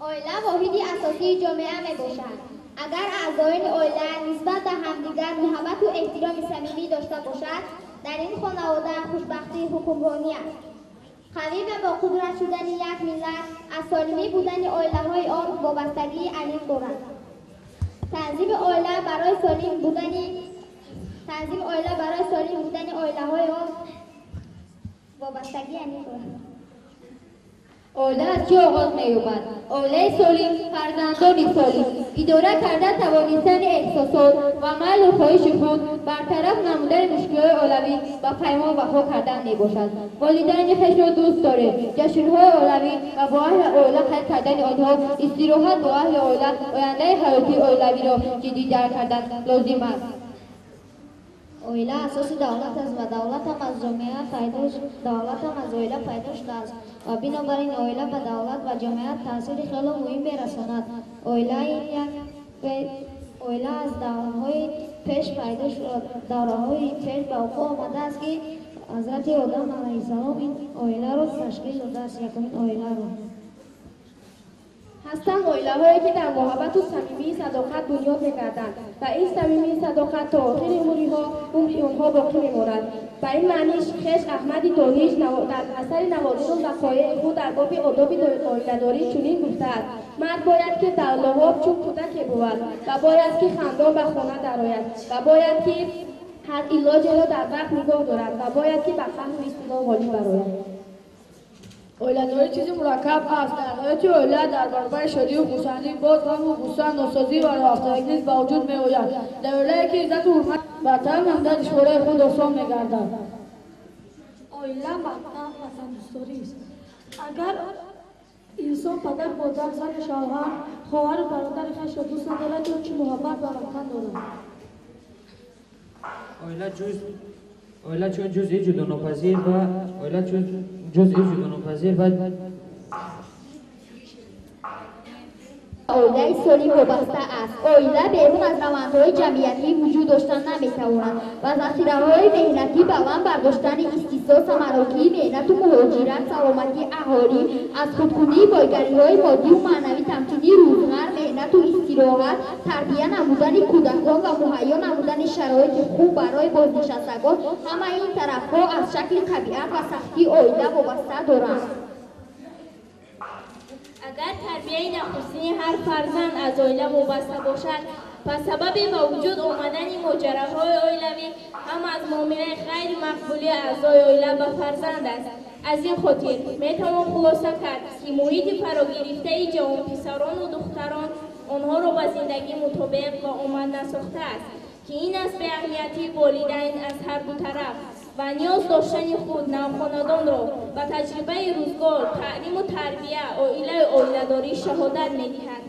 Оила воҳиди асосии ҷомеа мебошад. Агар аъзоёни оила нисбат ба ҳамдигар муҳаббату эҳтироми самимӣ дошта бошад, Дар ин хонавода хушбахтӣ ҳукмронӣ аст. Қавӣ ва бо қудрат шудани як миллат аз солимӣ будани оилаҳои он вобастагии амиқ дорад. Танзими оила барои солим будани оилаҳои он вобастагии амиқ дорад. Оила аз чӣ оғоз меёбад? Оилаи солим, фарзандони солим, идора карда тавонистани эҳсосот ва майлу хоҳиши худ, бартараф намудани мушкилиҳои оилавӣ ва паймон вафо кардан мебошад. Волидайни хешро дӯст доред, ҷашнҳои оилавӣ ва бо аҳли оила қайд кардани онҳо, истироҳат бо аҳли оила, ояндаи ҳаётии оилавиро ҷиддӣ дарк кардан лозим аст. Оила асоси давлат аст ва давлат ҳам аз ҷомеа пайдо, давлат ҳам аз оила пайдо шудааст ва бинобар ин оила ба давлат ва ҷомеа таъсири хело муҳим мерасонад. Оила ин як оила аз давраҳои пеш пайдо шуд, давраҳои пеш ба вуқӯъ омадааст, ки ҳазрати Одам алайҳиссалом ин оиларо ташкил додааст, якумин оиларо. Ҳастанд оилаҳое, ки дар муҳаббату самимии садоқат бунёд мегарданд ва ин самимии садоқат то охири умри онҳо боқӣ мемонад. Ба ин маъни хеш Аҳмади Дониш дар асари Наводиру вақоеи худ дар боби одоби оиладорӣ чунин гуфтааст: мард бояд ки дар лаҳоб чун кӯдаке бувад ва бояд ки хандон ба хона дарояд ва бояд ки ҳар илоҷеро дар вақт нигоҳ дорад ва бояд ки ба қаҳру истило ғолиб барояд. Оиладорӣ чизи мураккаб аст. Дар ҳаёти оила дар баробари шодию хурсандӣ боз ғаму ғусса, носозӣ ва роҳафтодагӣ низ ба вуҷуд меояд. Дар оилае ки иззату ҳурмат бартараф намуда, душвории худ осон мегардад. Оила мактаб ватандӯсторист. Агар инсон падар, модар, зану шавҳар, хоҳару бародари хешро дӯст надорад, ё чӣ муҳаббат ба ватан дорад? Оила чун ҷузъи ҷудонопазир ва оила чун ҷузъи ҷудонопазир ва оилаи солим вобаста аст. Оила берун аз равандҳои ҷамъиятӣ вуҷуд дошта наметавонад ва захираҳои меҳнатӣ, баланд бардоштани истиҳсол, самарокии меҳнату муҳоҷират, саломатии аҳолӣ, аз худкунии бойгариҳои моддию маънавӣ, тамкини рӯзғар, меҳнату истироҳат, тарбия намудани кӯдакон ва муҳайё намудани шароити хуб барои бознишастагон, ҳамаи ин тарафҳо аз шакли табиат ва сахтии оила вобаста доранд. Агар тарбияи нахустини ҳар фарзанд аз оила вобаста бошад, пас сабаби ба вуҷуд омадани моҷараҳои оилавӣ ҳам аз муомилаи ғайримақбули аъзои оила ба фарзанд аст. Аз ин хотир метавон хулоса кард, ки муҳити фарогирифтаи ҷавонписарону духтарон онҳоро ба зиндагӣ мутобиқ ва омад насохтааст, ки ин аст беаҳамиятии волидайн аз ҳар ду тараф ва ниёз доштани худ навхонадонро ба таҷрибаи рӯзгор, таълиму тарбия, оилаю оиладорӣ шаҳодат медиҳад.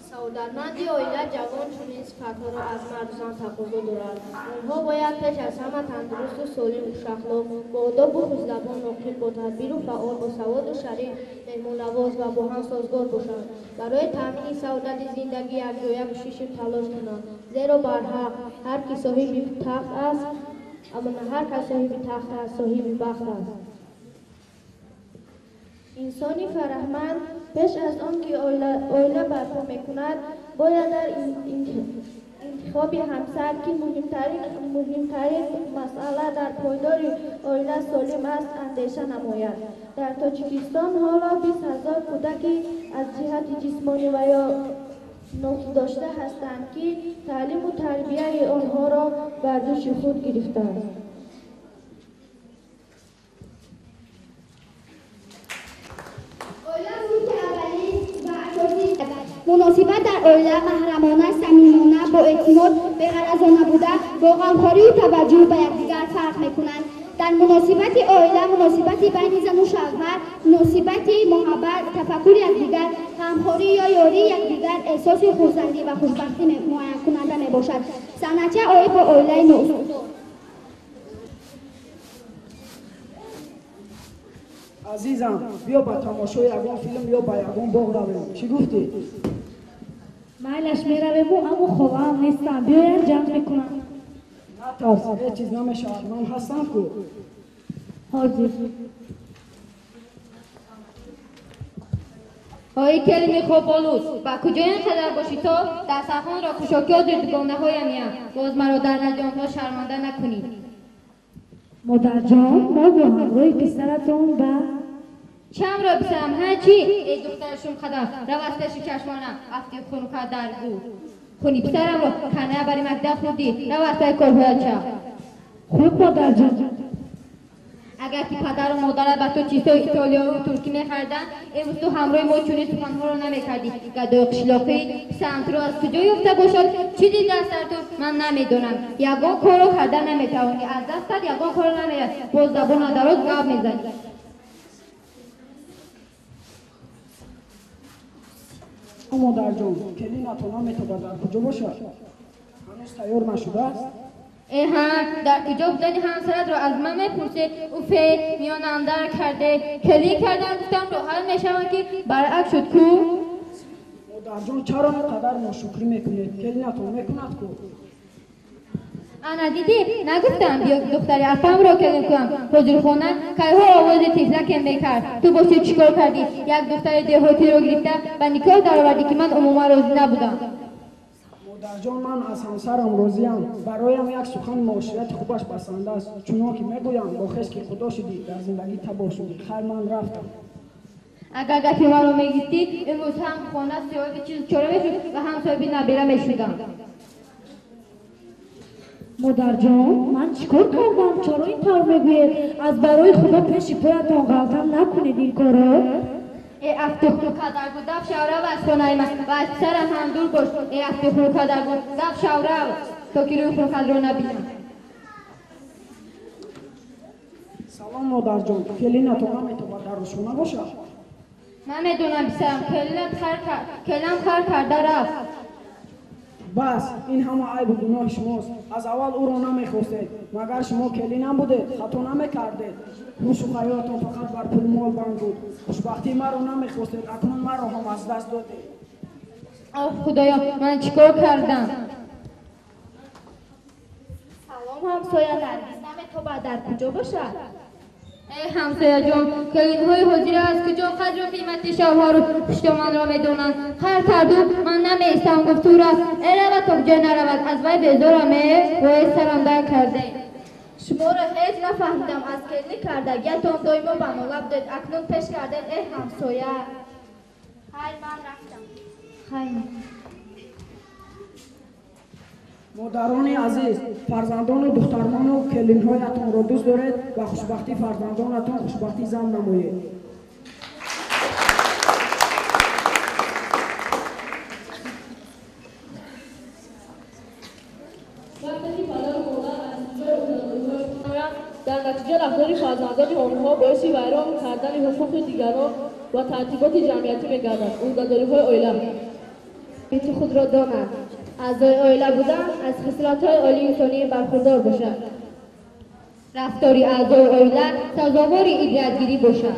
Саодатманди оила ҷавон чунин сифатҳоро аз марду зан тақозо дорад. Онҳо бояд пеш аз ҳама тандурусту солим, хушахлоқ, бо одобу хушзабон, оқил, ботадбиру фаъол, босаводу шариф, меҳмоннавоз ва бо ҳам созгор бошанд. Барои таъмини саодати зиндагӣ якҷоя кӯшишу талош кунанд. Зеро барҳақ ҳар ки соҳиби тахт аст, аммо на ҳар кас соҳиби тахт аст, соҳиби бахт аст. Инсони фараҳманд пеш аз он ки оила барпо мекунад, бояд дар интихоби ҳамсар, ки муҳимтарин масъала дар пойдори оила солим аст, андеша намояд. Дар Тоҷикистон ҳоло 20 000 кӯдаки аз ҷиҳати ҷисмонӣ ва ё нуқсдошта ҳастанд, ки таълиму тарбияи онҳоро бар дӯши худ гирифтааст. Муносибат дар оила маҳрамона, самимона, бо эътимод, беғаразона буда, бо ғамхорию таваҷҷӯҳ ба якдигар фарқ мекунанд. Дар муносибати оила, муносибати байни зану шавҳар, муносибати муҳаббат, тафаккури якдигар, ғамхорӣ ё ёрии якдигар эҳсоси хурсандӣ ва хушбахтӣ муайянкунанда мебошад. Санъатча оид бо оилаи ноустодор. Азизам, биё ба тамошои ягон филм ё ба ягон боғ равем. Чӣ гуфтӣ? Майлаш меравему, аммо холаам нестам. Биёянд, ҷанг мекунам. Натарс, ҳеҷ чиз намешавад. Ман ҳастам ку. Ҳозир. Ой келини хоболуд, ба куҷо ин қадар бошӣ то дастархонро кушокиё дигонаҳоям ям, боз маро дар назди онҳо шарманда накунӣ. Модарҷон, мо бо ҳамроҳи писаратон ба Чамро писарам, ҳа чӣ? Эй духтари шумқадам, рав аз пеши чашмонам, афти хунука дар гӯ. Хуни писарамро кана бари мактаб хӯрдӣ, рав аз пайи корҳоят шав. Хуб, модарҷон. Агар ки падару модарат ба ту чизҳои итолиёву туркӣ мехариданд, имрӯз ту ҳамроҳи мо чунин суханҳоро намекардӣ. Гадои қишлоқӣ писарам туро аз куҷо ёфта бошад? Чӣ дидааст дар ту? Ман намедонам. Ягон корро карда наметавонӣ, аз дастат ягон корро намеояд, боз забона дароз гап мезанӣ. Модарҷон, келинатон наметобад, дар куҷо бошад? Ҳанӯз тайёр нашудааст? Эҳа, дар куҷо будани ҳамсаратро аз ман мепурсед? Уфе, миёнамдар карде, келин кардан гуфтам роҳат мешавам, ки баръакс шуд ку? Модарҷон, чаро ин қадар ношукрӣ мекунед? Келинатон мекунад ку? Ана дидӣ, нагуфтам биё духтари апамро келин кунам. Ҳозирхона кайҳо овози тифлакем мекард. Ту бошӣ чӣ кор кардӣ? Як духтари деҳотиро гирифта ба никоҳ даровардӣ, ки ман умуман розӣ набудам. Модарҷон, ман аз ҳамсарам розиям. Бароям як сухани муоширати хубаш басанда аст. Чунон ки мегӯям, бо хеш ки худо шудӣ, дар зиндагӣ табоҳ шудӣ. Хайр, ман рафтам. Агар гапи маро мегирифтӣ, имрӯз ҳам хона соҳиби чизу чора мешуд ва ҳам соҳиби набера мешудам. Модарҷон, ман чӣ кор кардам? Чаро ин тавр мегӯед? Аз барои худо пеши поятон ғалтам накунед ин корро. Э афти хунукадаргу, даф шаврав аз хонаи ман ва аз писарам ҳам дур бош. Э афти хунукадаргу, даф шаврав, то ки рӯи хунукатро набинам. Салом, модарҷон, келинатон наметобад, дар рӯзхона бошад? Ман медонам, писарам, келинам хар карда рафт. Бас, ин ҳама айбу гуноҳи шумост. Аз аввал ӯро намехостед. Магар шумо келинам будед, хато намекардед. Ҳушу хаёлатон фақат бар пулу мол банд буд. Хушбахтии маро намехостед, акнун маро ҳам аз даст додед. Оҳ, худоё, ман чӣ кор кардам? Салом, ҳамсоя, Наргиз наметобад, дар куҷо бошад? Эй ҳамсояҷон, келинҳои ҳозира аз куҷо қадру қимати шавҳару хуштоманро медонанд? Хар карду ман намеистам, гуфт ту рафт. Э равад то куҷо наравад, аз вай безорам, э вои сарам дар карде. Шуморо ҳеҷ нафаҳмидам, аз келинӣ кардагиятон доимо ба нола будед, акнун пеш кардед, э ҳамсоя. Хайр, ман рафтам. Хайр. Модарони азиз, фарзандону духтарону келинҳоятонро дӯст доред ва хушбахтии фарзандонатон хушбахтии зан намоед. Вақте ки падару модар аз иҷрои ӯҳдадориҳои худ намоянд, дар натиҷа рафтори фарзандони онҳо боиси вайрон кардани ҳуқуқи дигарон ва тартиботи ҷамъиятӣ мегардад. Ӯҳдадориҳои оила бити худро донад, аъзои оила будан аз хислатҳои олии инсонӣ бархурдор бошад. Рафтори аъзои оила сазовори ибратгирӣ бошад.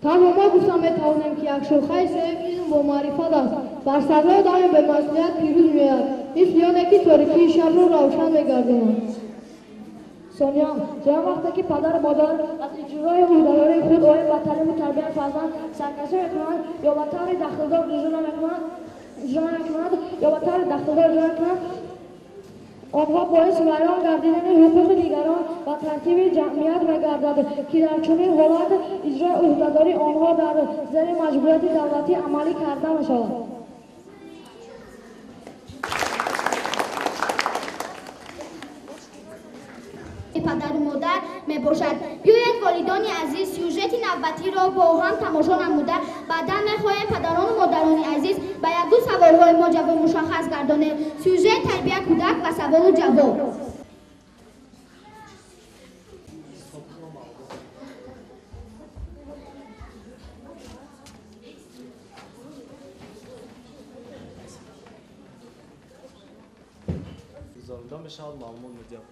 Танҳо мо гуфта метавонем, ки як шохаи соҳиби илм бо маърифат аст. Бар саррои доим бемасъулият пирӯз меояд, мисли оне ки торикии шабро равшан мегардонад. Сониям, зеро вақте ки падару модар аз иҷрои ӯҳдадории худ оид ба таълиму тарбияи фарзанд саркашӣ мекунанд ё ба таври дахлдор иҷро намекунанд ё ба таври дахлдор иҷро мекунанд, онҳо боиси вайрон гардидани ҳуқуқи дигарон ва тартиби ҷамъият мегардад, ки дар чунин ҳолат иҷрои ӯҳдадории онҳо дар зери маҷбурияти давлатӣ амалӣ карда мешавад. Падару модар мебошад. Биёед, волидони азиз, сюжети навбатиро бо ҳам тамошо намуда, баъдан мехоҳем падарону модарони азиз ба якду саволҳои мо ҷавоб мушаххас гардонем. Сюжет тарбия кӯдак ва саволу ҷавоб. Гузаронида мешавад, маълумот медиҳам.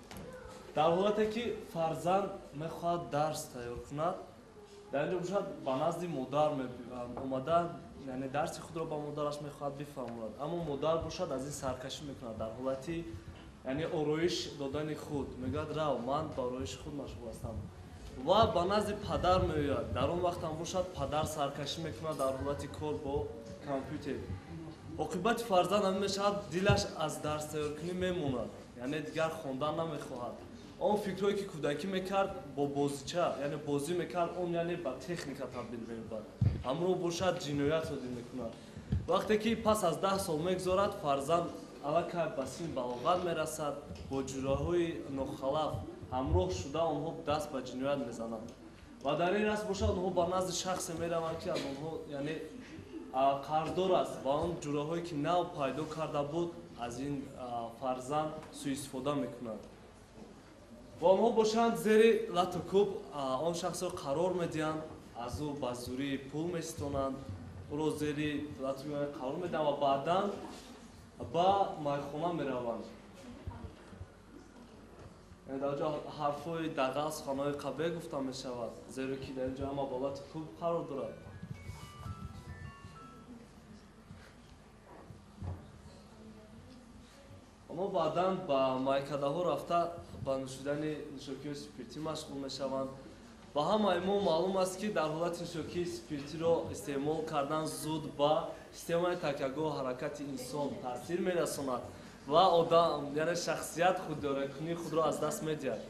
Дар ҳолате ки фарзанд мехоҳад дарс тайёр кунад, дар инҷо бошад ба назди модар омада, яъне дарси худро ба модараш мехоҳад бифаҳмонад, аммо модар бошад аз ин саркашӣ мекунад. Дар ҳолати яъне ороиш додани худ мегӯяд: рав, ман ба ороиши худ машғул ҳастам. Ва ба назди падар меояд. Дар он вақт ҳам бошад, падар саркашӣ мекунад дар ҳолати кор бо компютер. Оқибати фарзанд ҳамин мешавад, дилаш аз дарс тайёркунӣ мемонад, яъне дигар хондан намехоҳад. Он фикрҳое ки кӯдакӣ мекард бо бозича, яъне бозӣ мекард, он яъне ба техника табдил меёбад. Ҳамроҳ бошад, ҷиноят содир мекунад. Вақте ки пас аз 10 сол мегузорад, фарзанд аллакай ба синни балоғат мерасад, бо ҷураҳои нохалаф ҳамроҳ шуда онҳо даст ба ҷиноят мезананд. Ва дар ин раст бошад, онҳо ба назди шахсе мераванд, ки аз онҳо яъне қарздор аст ва он ҷураҳое ки нав пайдо карда буд, аз ин фарзанд суистифода мекунанд. Ва онҳо бошанд, зери лату кӯб он шахсро қарор медиҳанд, аз ӯ ба зӯрӣ пул меситонанд, ӯро зери лату кӯб қарор медиҳанд ва баъдан ба майхона мераванд. Дар ҷо ҳарфҳои дағал, суханҳои қабеҳ гуфта мешавад, зеро ки дар ин ҷо ҳама бо лату кӯб қарор дорад. Онҳо баъдан ба майкадаҳо рафта ба нӯшидани нӯшокиҳои спиртӣ машғул мешаванд. Ба ҳамаи мо маълум аст, ки дар ҳолати нӯшокии спиртиро истеъмол кардан зуд ба системаи такягоҳ ҳаракати инсон таъсир мерасонад ва одам, яъне шахсият худдоракунии худро аз даст медиҳад.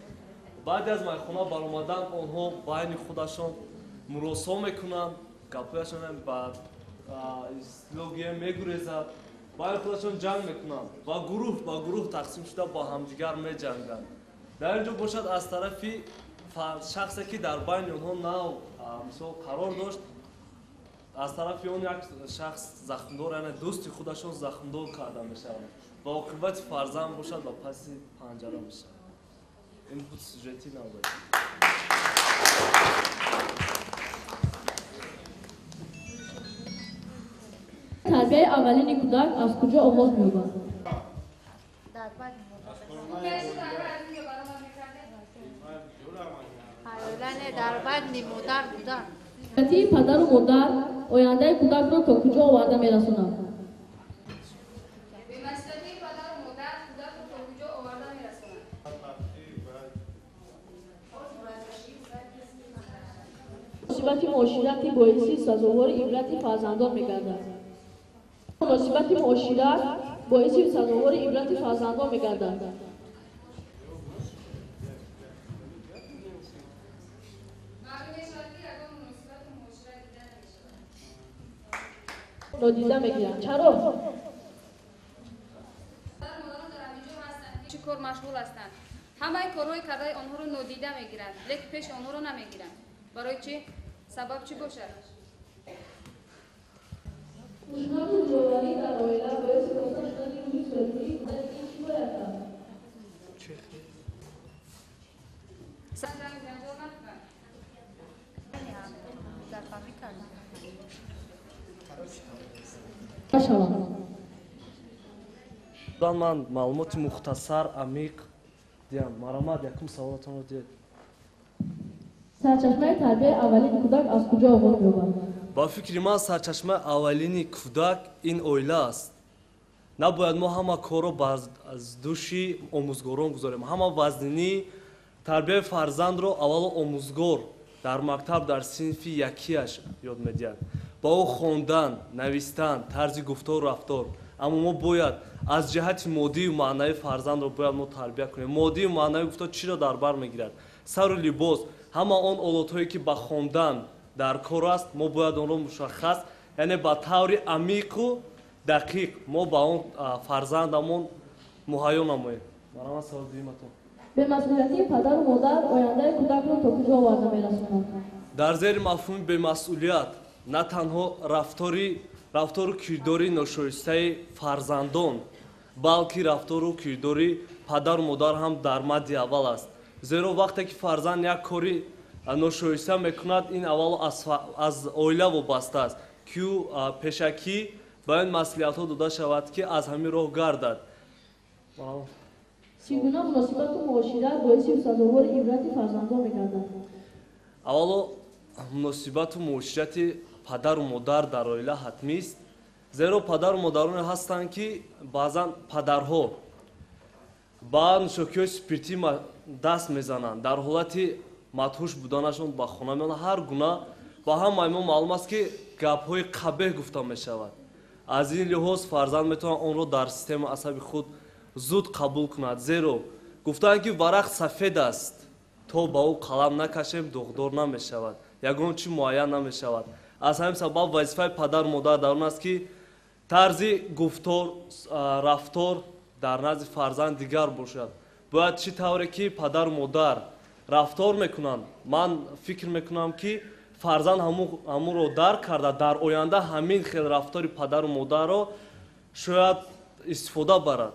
Баъди аз майхона баромадан онҳо байни худашон муросо мекунанд, гапҳояшон ба истилоҳ мегурезад, байни худашон ҷанг мекунанд ва гурӯҳ ба гурӯҳ тақсим шуда бо ҳамдигар меҷанганд. Дар ин ҷо бошад, аз тарафи шахсе ки дар байни онҳо нав мисол қарор дошт, аз тарафи он як шахс захмдор, яъне дӯсти худашон захмдор карда мешавад ва оқибати фарзанд бошад ба паси панҷара мешавад. Ин буд сюжети навбатӣ. Тарбияи аввалини кӯдак аз куҷо оғоз меёбад? Масъулияти падару модар ояндаи кӯдакро то куҷо оварда мерасонад? Муносибати муоширати боиси сазовори ибрати фарзандон мегардад. Муносибати муошират боиси сазовори ибрати фарзандон мегардад. Нодида мегиранд. Чаро? Чӣ кор машғул ҳастанд? Ҳамаи корҳои кардаи онҳоро нодида мегиранд, лекин пеши онҳоро намегиранд. Барои чӣ? Сабаб чӣ бошад? Хушнаву зӯроварӣ дар оила боиси коста шудани рӯҳи солимии кӯдак ин чӣ бояд кард? Ман маълумоти мухтасар, амиқ диҳам. Марамад, якум саволатонро диҳед. Сарчашмаи тарбияи аввалини кӯдак аз куҷо оғоз меёбад? Ба фикри ман, сарчашмаи аввалини кӯдак ин оила аст. Набояд мо ҳама корро аз дӯши омӯзгорон гузорем. Ҳама вазнинии тарбияи фарзандро аввало омӯзгор дар мактаб дар синфи якияш ёд медиҳад. Ба ӯ хондан, навистан, тарзи гуфтору рафтор. Аммо мо бояд аз ҷиҳати моддию маънавӣ фарзандро бояд мо тарбия кунем. Моддию маънавӣ гуфтор чиро дар бар мегирад? Сару либос, ҳама он олотҳое ки ба хондан дар кор аст, мо бояд онро мушаххас, яъне ба таври амиқу дақиқ мо ба он фарзандамон муҳайё намоем. Марҳамат, саволи дуюматон. Бемасъулиятии падару модар ояндаи кӯдакро то куҷо оварда мерасонад? Дар зери мафҳуми бемасъулият на танҳо рафтору кирдори ношоистаи фарзандон, балки рафтору кирдори падару модар ҳам дар мадди аввал аст. Зеро вақте ки фарзанд як кори ношоиста мекунад, ин аввало аз оила вобаста аст, ки ӯ пешакӣ ба ин маслиҳатҳо дода шавад, ки аз ҳамин роҳ гардад. Чӣ гуна муносибату муошират боиси сазовори ибрати фарзандон мегардад? Аввало муносибату муоширати падару модар дар оила ҳатмист, зеро падару модароне ҳастанд, ки баъзан падарҳо ба нӯшокиҳои спиртӣ даст мезананд. Дар ҳолати мадҳуш буданашон ба хона меоянд. Ҳар гуна ба ҳамаи мо маълум аст, ки гапҳои қабеҳ гуфта мешавад. Аз ин лиҳоз фарзанд метавонад онро дар системаи асаби худ зуд қабул кунад, зеро гуфтаанд, ки варақ сафед аст, то ба ӯ қалам накашем, доғдор намешавад, ягон чи муайян намешавад. Аз ҳамин сабаб вазифаи падару модар дар он аст, ки тарзи гуфтор, рафтор дар назди фарзанд дигар бошад. Бояд чӣ тавре ки падару модар рафтор мекунанд, ман фикр мекунам, ки фарзанд ҳамонро дарк карда, дар оянда ҳамин хел рафтори падару модарро шояд истифода барад.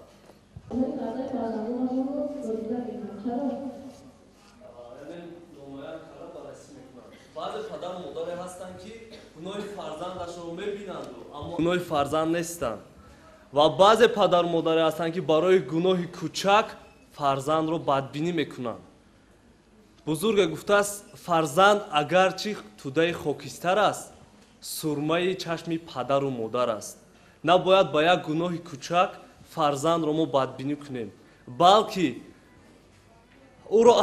Баъзе падару модаре ҳастанд, ки гуноҳи фарзандашонро мебинанду, аммо гуноҳи фарзанд нестанд, ва баъзе падару модаре ҳастанд, ки барои гуноҳи кӯчак фарзандро бадбинӣ мекунанд. Бузурге гуфтааст: фарзанд агарчи тӯдаи хокистар аст, сурмаи чашми падару модар аст. Набояд ба як гуноҳи кӯчак фарзандро мо бадбинӣ кунем, балки ӯро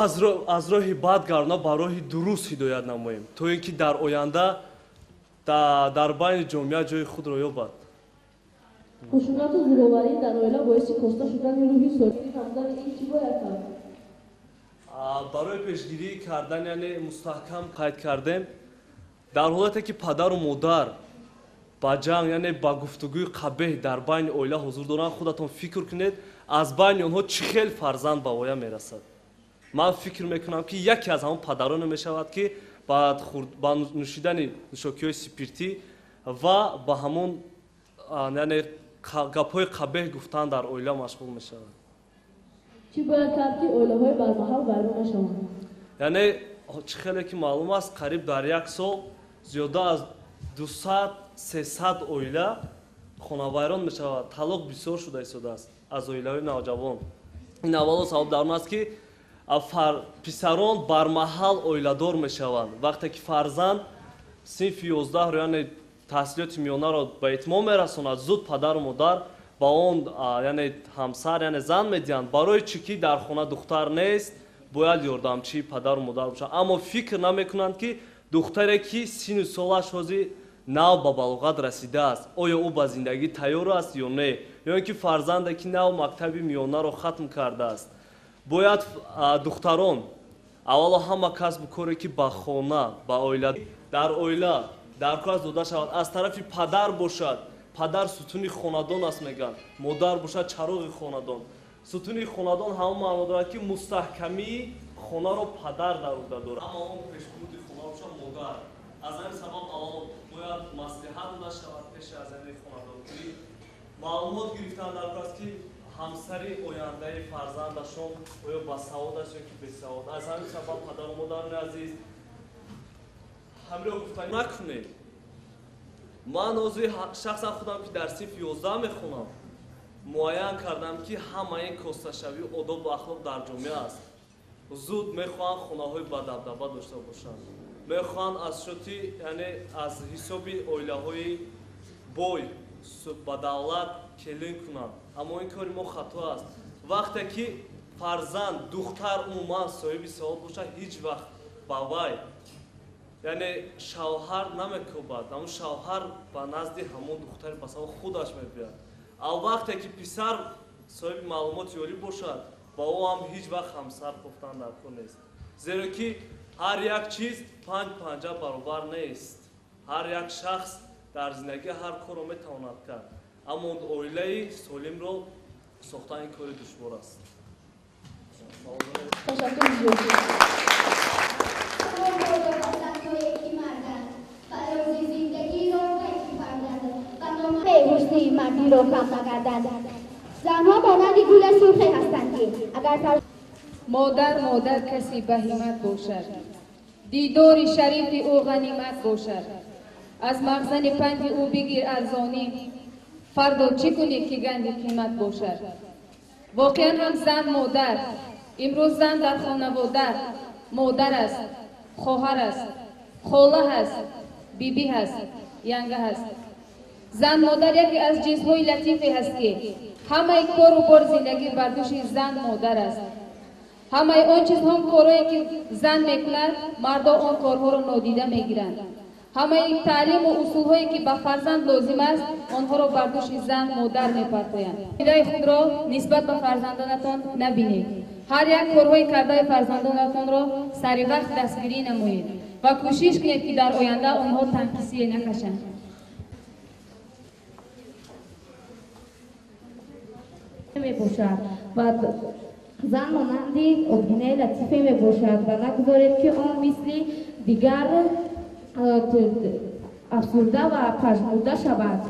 аз роҳи бад гардона, ба роҳи дуруст ҳидоят намоем, то ин ки дар оянда дар байни ҷомеа ҷои худро ёбад. Хушунату зӯроварӣ дар оила боиси коста шудани рӯҳи солим намудани ин чӣ бояд кард? Барои пешгирӣ кардан, яъне мустаҳкам қайд кардем, дар ҳолате ки падару модар ба ҷанг, яъне ба гуфтугӯи қабеҳ дар байни оила ҳузур доранд, худатон фикр кунед, аз байни онҳо чӣ хел фарзанд ба воя мерасад. Ман фикр мекунам, ки яке аз ҳамон падароне мешавад, ки ба нӯшидани нӯшокиҳои спиртӣ ва ба ҳамон, яъне гапҳои қабеҳ гуфтан дар оила машғул мешавад. Чӣ бояд кард, ки оилаҳои бармаҳал вайрон нашаванд? Яъне чӣ хеле ки маълум аст, қариб дар як сол зиёда аз 200-300 оила хонавайрон мешавад. Талоқ бисёр шуда истодааст аз оилаҳои навҷавон. Ин аввало сабаб дар он аст, ки писарон бармаҳал оиладор мешаванд. Вақте ки фарзанд синфи 11-ро, яъне таҳсилоти миёнаро ба итмом мерасонад, зуд падару модар ба он, яъне ҳамсар, яъне зан медиҳанд. Барои чӣ ки дар хона духтар нест, бояд ёрдамчии падару модар бошад. Аммо фикр намекунанд, ки духтаре ки сину солаш ҳозир нав ба балоғат расидааст, оё ӯ ба зиндагӣ тайёр аст ё не, ё ин ки фарзанде ки нав мактаби миёнаро хатм кардааст. Бояд духтарон аввало ҳама касбу коре ки ба хона, ба оила, дар оила дар кор аст, дода шавад. Аз тарафи падар бошад, падар сутуни хонадон аст, мегӯянд, модар бошад чароғи хонадон. Сутуни хонадон ҳамон маъно дорад, ки мустаҳкамии хонаро падар дар уҳда дорад, аммо он пешбурди хона бошад модар. Аз ҳамин сабаб аввало бояд маслиҳат дода шавад пеш аз яъне хонадонкунӣ, маълумот гирифтан дар кор аст, ки ҳамсари ояндаи фарзандашон оё басавод аст ё ки бесавод. Аз ҳамин сабаб, падару модарони азиз, ҳамиро гуфта накунед. Ман ҳозир шахсан худам, ки дар синфи 11 мехонам, муайян кардам, ки ҳамаи косташавии одобу ахлоқ дар ҷомеа аст. Зуд мехоҳанд хонаҳои бадабдаба дошта бошанд, мехоҳанд аз шоти, яъне аз ҳисоби оилаҳои бой ба давлат келин кунанд. Аммо ин кори мо хато аст. Вақте ки фарзанд, духтар умуман соҳиби савод бошад, ҳеҷ вақт ба вай, яъне шавҳар намекӯбад, ҳамон шавҳар ба назди ҳамон духтари басавод худаш мебиёяд. Ал вақте ки писар соҳиби маълумоти олӣ бошад, ба ӯ ҳам ҳеҷ вақт ҳамсар кофтан дар кор нест, зеро ки ҳар як чиз панҷ панҷа баробар нест. Ҳар як шахс дар зиндагӣ ҳар корро метавонад кард, аммо оилаи солимро сохтан ин кори душвор аст. Ташаккур зиёд. Ҳусни мардиро кам нагардад. Занҳо монанди гули сурхе ҳастанд, ки агар Модар, модар касе ба ҳиммат бошад, дидори шарифи ӯ ғанимат бошад. Аз мағзани панди ӯ бигир арзонӣ, фардо чӣ кунӣ, ки ганди қимат бошад. Воқеан ҳам зан модар, имрӯз зан дар хонавода модар аст, хоҳар аст, хола ҳаст, бибӣ ҳаст, янга ҳаст. Зан модар яке аз ҷинсҳои латифе ҳаст, ки ҳамаи кору бори зиндагӣ бар дӯши зан модар аст. Ҳамаи он чизҳо корҳое ки зан мекунад, мардо он корҳоро нодида мегиранд. Ҳамаи таълиму усулҳое ки ба фарзанд лозим аст, онҳоро бар дӯши зан модар мепартоянд. Идаи худро нисбат ба фарзандонатон набинед. Ҳар як корҳои кардаи фарзандонатонро сари вақт дастгирӣ намоед ва кӯшиш кунед, ки дар оянда онҳо танқисие накашанд. Мебошад ва зан монанди обгинаи латифе мебошад ва нагузоред, ки он мисли дигар афсурда ва пажмурда шавад.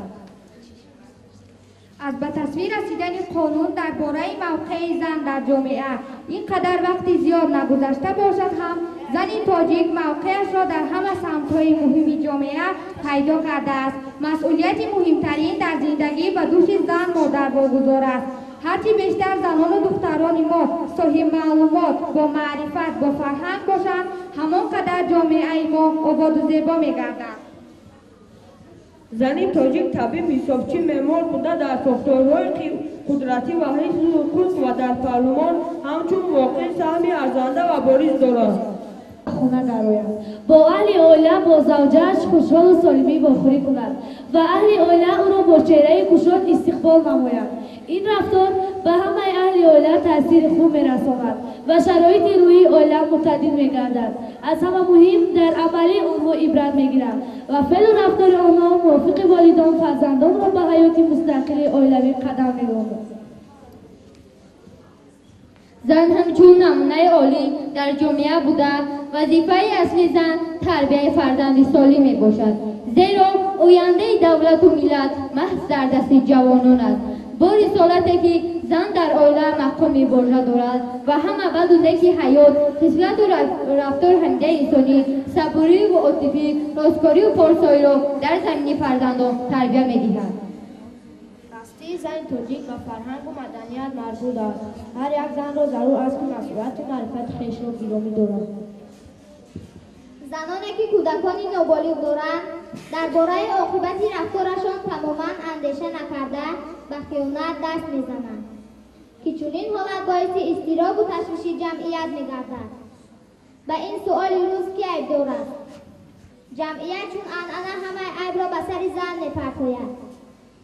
Аз ба тасвир расидани қонун дар бораи мавқеи зан дар ҷомеа ин қадар вақти зиёд нагузашта бошад ҳам, зани тоҷик мавқеашро дар ҳама самтҳои муҳими ҷомеа пайдо кардааст. Масъулияти муҳимтарин дар зиндагӣ ба дӯши зан модар вогузор аст. Ҳарчи бештар занону духтарони мо соҳиб маълумот, бо маърифат, бо фарҳанг бошанд, ҳамон қадар ҷомеаи мо ободу зебо мегардад. Зани тоҷик табиб, ҳисобчӣ, меъмор буда, дар сохторҳои қудратӣ ва ҳифзи ҳуқуқ ва дар парлумон ҳамчун воқеъ саҳми арзанда ва бориз дорад. Хона дарояд, бо аҳли оила, бо завҷааш хушҳолу солимӣ вохӯрӣ кунад ва аҳли оила ӯро бо чеҳраи кушод истиқбол намояд. Ин рафтор ба ҳамаи аҳли оила таъсири хуб мерасонад ва шароити рӯҳии оила мӯътадил мегардад. Аз ҳама муҳим, дар амалӣ онҳо ибрат мегиранд ва феълу рафтори онҳо мувофиқи волидон фарзандонро ба ҳаёти мустақили оилавӣ қадам мегузорад. Зан ҳамчун намунаи олӣ дар ҷомеа буда, вазифаи асли зан тарбияи фарзанди солим мебошад, зеро ояндаи давлату миллат маҳз дар дасти ҷавонон аст. Бо рисолате ки зан дар оила мақоми вожа дорад ва ҳама баду неки ҳаёт, хислату рафтори ҳамидаи инсонӣ, сабурию отифӣ, росткорию порсоиро дар замини фарзандон тарбия медиҳад. Ҳастии зани тоҷик ба фарҳангу маданият марбут аст. Ҳар як занро зарур аст, ки масъулияту маърифати хешро гиромӣ дорад. Заноне ки кӯдакони ноболиғ доранд, дар бораи оқибати рафторашон тамоман андеша накарда, ба хиёнат даст мезананд, ки чунин ҳолат боиси изтиробу ташвиши ҷамъият мегардад. Ба ин суоли рӯз ки айбдор аст? Ҷамъият чун анъана ҳамаи айбро ба сари зан мепартояд.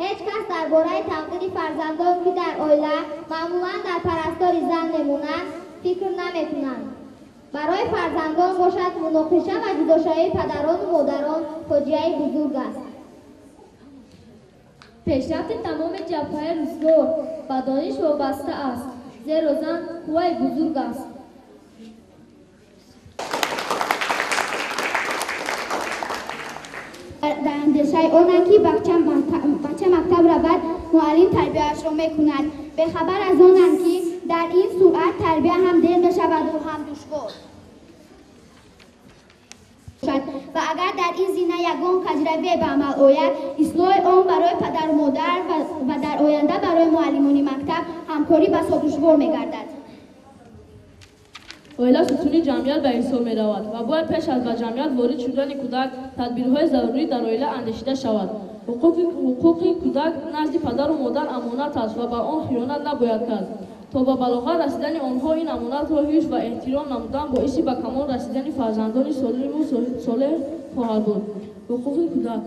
Ҳеҷ кас дар бораи тақдири фарзандон, ки дар оила маъмулан дар парастори зан мемонанд, фикр намекунанд. Барои фарзандон бошад, муноқиша ва ҷудошавии падарону модарон фоҷиаи бузург аст. Пешрафти тамоми ҷабҳаи рӯзгор ба дониш вобаста аст, зеро зан қувваи бузург аст. Дар андешаи онанд, ки бача мактаб равад, муаллим тарбияашро мекунад. Бехабар аз онанд, ки дар ин суръат тарбия ҳам дер мешаваду ҳам душвор. Ва агар дар ин зина ягон каҷравие ба амал ояд, ислоҳи он барои падару модар ва дар оянда барои муаллимони мактаб ҳамкорӣ басо душвор мегардад. Оила сутуни ҷамъият ба ҳисоб меравад ва бояд пеш аз ба ҷамъият ворид шудани кӯдак тадбирҳои зарурӣ дар оила андешида шавад. Ҳуқуқи кӯдак назди падару модар амонат аст ва ба он хиёнат набояд кард. То ба балоғат расидани онҳо ин амонатро ҳифз ва эҳтиром намудан боиси ба камол расидани фарзандони солиму солеҳ хоҳад буд. Ҳуқуқи кӯдак.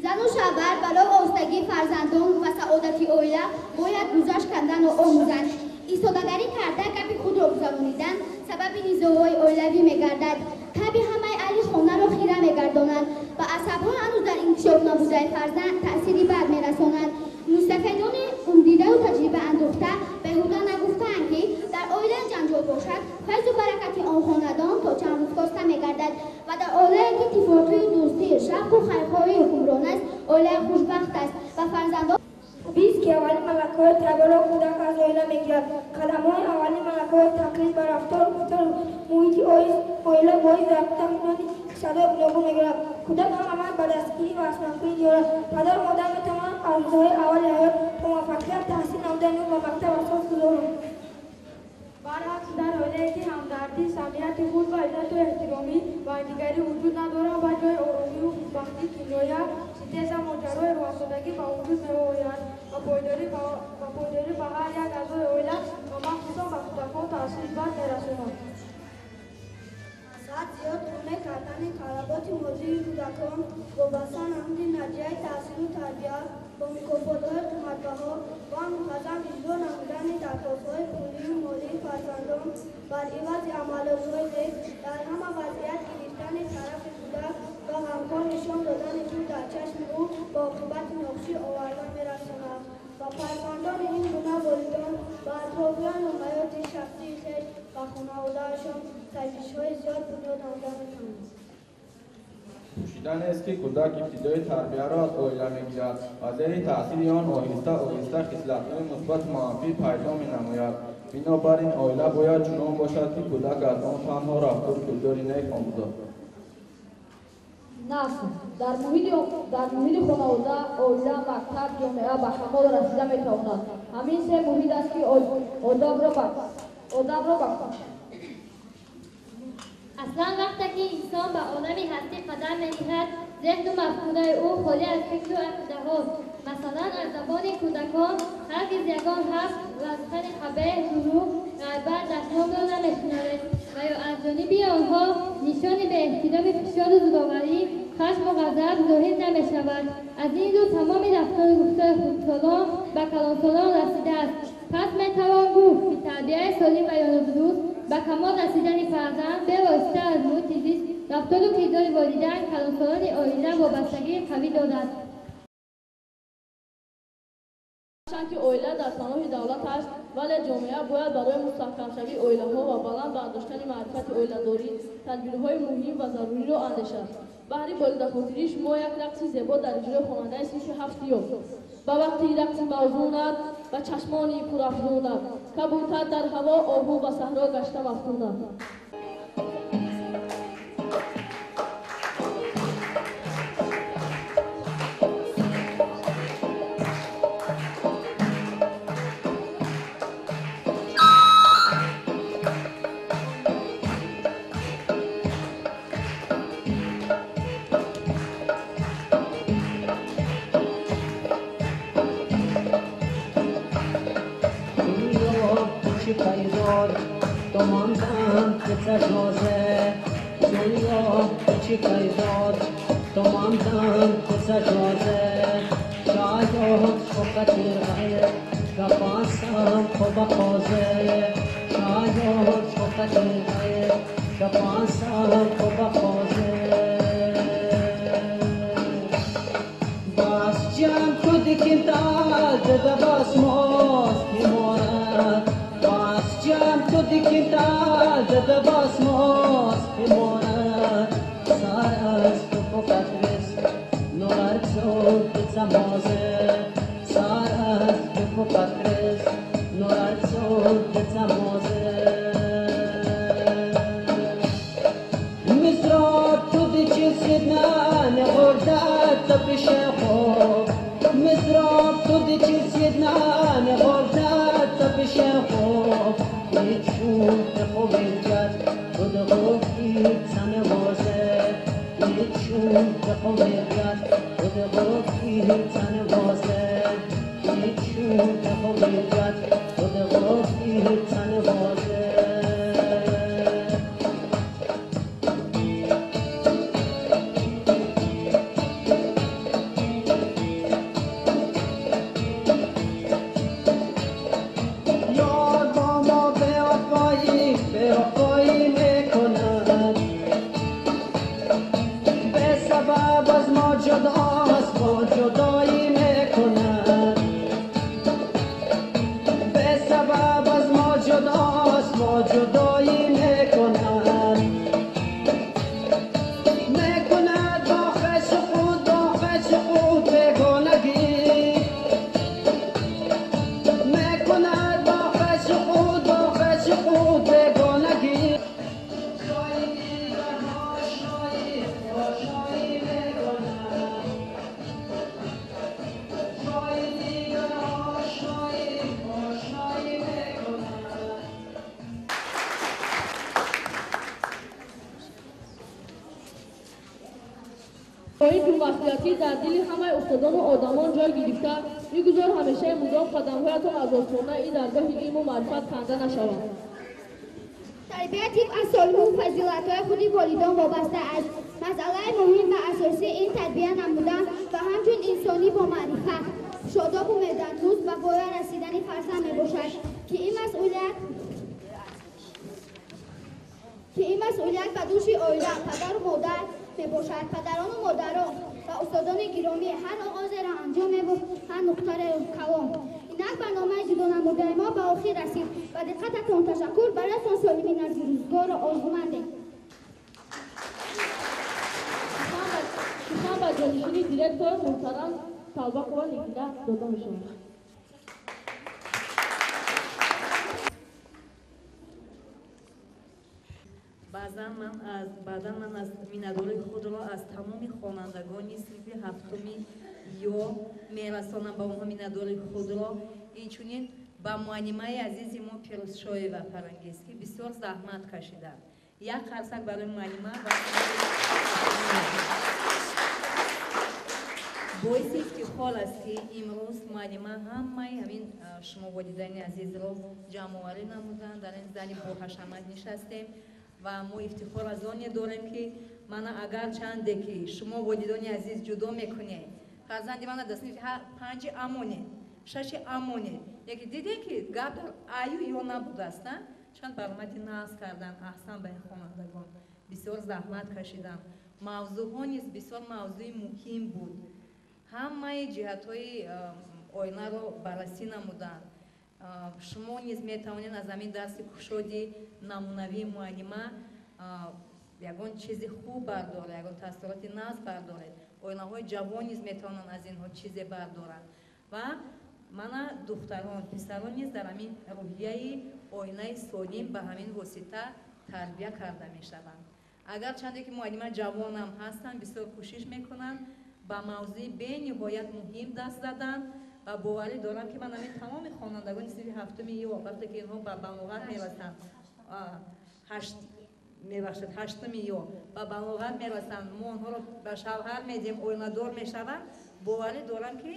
Зану шавҳар барои овозтагии фарзандон ва саодати оила бояд гузашт карданро омӯзанд. Истодагарӣ карда гапи худро гузаронидан сабаби низоъҳои оилавӣ мегардад. Таби ҳамаи аҳли хонаро хира мегардонанд ва асабҳо ҳанӯз дар инкишоф набудаи фарзанд таъсири бад мерасонанд. Мустафидони умдидаву таҷриба андохта беҳуда нагуфтаанд, ки дар оила ҷанҷол бошад, файзу баракати он хонадон то чанд рӯз коста мегардад ва дар оилае ки иттифоқию дӯстӣ, шавқу хайрхоҳӣ ҳукмрон аст, оилаи хушбахт аст ва фарзандон. Бист ки аввалин малакаҳои тарбияро кӯдак аз оила мегирад. Қадамҳои аввалин малакаҳои тақлид ба рафтору гуфтору муҳити оила боис дар кӯдак миёни садои гуногун мегирад. Кӯдак ҳам амал ба дастгирӣ ва асмакунӣ дорад. Падару модар метавонанд аз рӯзҳои аввали ҳаёт бо муваффақият таҳсил намудани ӯ ба мактаб асос гузоранд. Баръакс, дар оилае ки ҳамдардӣ, самимияти худ ва иззату эҳтиромӣ ба дигарӣ вуҷуд надорад, ба ҷои оромию хушбахтӣ киноя, ситеза, моҷарои рӯҳафтодагӣ ба вуҷуд меояд ва пойдорӣ ба ҳар як аъзои оила ва кӯдакон вобаста намуди натиҷаи таҳсилу тарбия бо мукофотҳои қиматбаҳо ва мунтазам иҷро намудани дархостҳои пулию молии фарзандон бар ивази амалиётҳои нек дар ҳама вазъият гирифтани тарафи кӯдак ва ғамхор нишон додани худ дар чашми ӯ ба оқибати нохушӣ оварда мерасонад ва фарзандони ин гуна волидон ба атрофиёну ҳаёти шахсии хеш ва хонаводаашон ташвишҳои зиёд бунёд намуда метавонанд. Пӯшида нест, ки кӯдак ибтидои тарбияро аз оила мегирад ва зери таъсири он оҳиста оҳиста хислатҳои мусбату манфӣ пайдо менамояд. Бинобар ин оила бояд чунон бошад, ки кӯдак аз он танҳо рафтору кирдори нек омӯзад. Насл дар муҳити хонавода, оила, мактаб, ҷомеа ба камол расида метавонад. Ҳамин се муҳит аст, ки одамро ба Аслан вақте ки инсон ба олами ҳастӣ қадам мениҳад, зеҳну мафкураи ӯ холӣ аз фикру ақидаҳост. Масалан, аз забони кӯдакон ҳаргиз ягон ҳарф ва сухани қабеҳ, дурӯғ, ғайбат, дашномро намешунавед ва ё аз ҷониби онҳо нишони беэҳтироми фишору зӯроварӣ, хашму ғазаб зоҳир намешавад. Аз ин рӯ тамоми рафтору гуфтори хурдсолон ба калонсолон расидааст. Пас метавон гуфт, ки тарбияи солим ва ё нодуруст ба камол расидани фарзанд бевосита аз муҳити зист, рафтору кирдори волидайн, калонсолони оила вобастагии қавӣ дорад. Ҳарчанд ки оила дар паноҳи давлат аст, вале ҷомеа бояд барои мустаҳкамшавии оилаҳо ва баланд бардоштани маърифати оиладорӣ тадбирҳои муҳим ва заруриро андешад. Баҳри болидахотирии шумо як рақси зебо дар иҷрои хонандаи синфи ҳафти ёфт. Ба вақти рақси мавзунат ба чашмони пурафзунат, кабутар дар ҳаво оҳу ба саҳро гашта мафтунат. Ин пурмасъулиятӣ дар дили ҳамаи устодону одамон ҷой гирифта, мегузор ҳамешаи мудом қадамҳоятон аз остонаи ин даргоҳи илму маърифат канда нашаванд. Тарбия тиб аз солиму фазилатҳои худи волидон вобаста аст. Масъалаи муҳим ва асосӣ ин тарбия намудан ва ҳамчун инсонӣ бо маърифат, шодобу медандӯст ба воя расидани фарзанд мебошад, ки ин масъулият ба дӯши оила, падару модар мебошад. Падарону модарон ва устодони гиромӣ ҳар оғозеро анҷом мебуд, ҳар нуқтаро калом. Инак барномаи ҷудонамудаи мо ба охир расид. Ба диққататон ташаккур. Бароятон солими назди рӯзгорро орзумандем. Сухан ба ҷонишини директор муҳтарам Талбақова Нигина дода мешавад. Баъзан ман аз миннатдории худро аз тамоми хонандагони синфи ҳафтуми ё мерасонам ба онҳо миннатдории худро. Инчунин ба муаллимаи азизи мо Пирӯзшоева Фарангиз, ки бисёр заҳмат кашиданд. Як қарсак барои муаллима. Боиси ифтихор аст, ки имрӯз муаллима ҳамаи ҳамин шумо волидайни азизро ҷамъоварӣ намуданд. Дар ин зали боҳашамат нишастем ва мо ифтихор аз оне дорем, ки мана агар чанде ки шумо волидони азиз ҷудо мекунед, фарзанди мана дар синфи панҷи амонед, шаши амонед, яке дидем, ки гап дар аю ё набудааст. Чанд баромади нағз карданд. Аҳсан ба ин хонандагон, бисёр заҳмат кашиданд. Мавзӯъҳо низ бисёр мавзӯи муҳим буд. Ҳамаи ҷиҳатҳои оиларо баррасӣ намуданд. Шумо низ метавонед аз ҳамин дарси кушоди намунавии муаллима ягон чизи хуб бардоред, ягон таассуроти нағз бардоред. Оилаҳои ҷавон низ метавонанд аз инҳо чизе бардоранд. Ва мана духтарон, писарон низ дар ҳамин рӯҳияи оилаи солим ба ҳамин восита тарбия карда мешаванд. Агарчанде ки муаллима ҷавонам ҳастанд, бисёр кӯшиш мекунанд, ба мавзӯи бениҳоят муҳим даст заданд ва боварӣ дорам, ки ман ҳамин тамоми хонандагони синфи ҳафтуми ё вақте ки инҳо ба балоғат мерасанд, мебахшед, ҳаштуми ё ба балоғат мерасанд, мо онҳоро ба шавҳар медиҳем, оиладор мешаванд. Боварӣ дорам, ки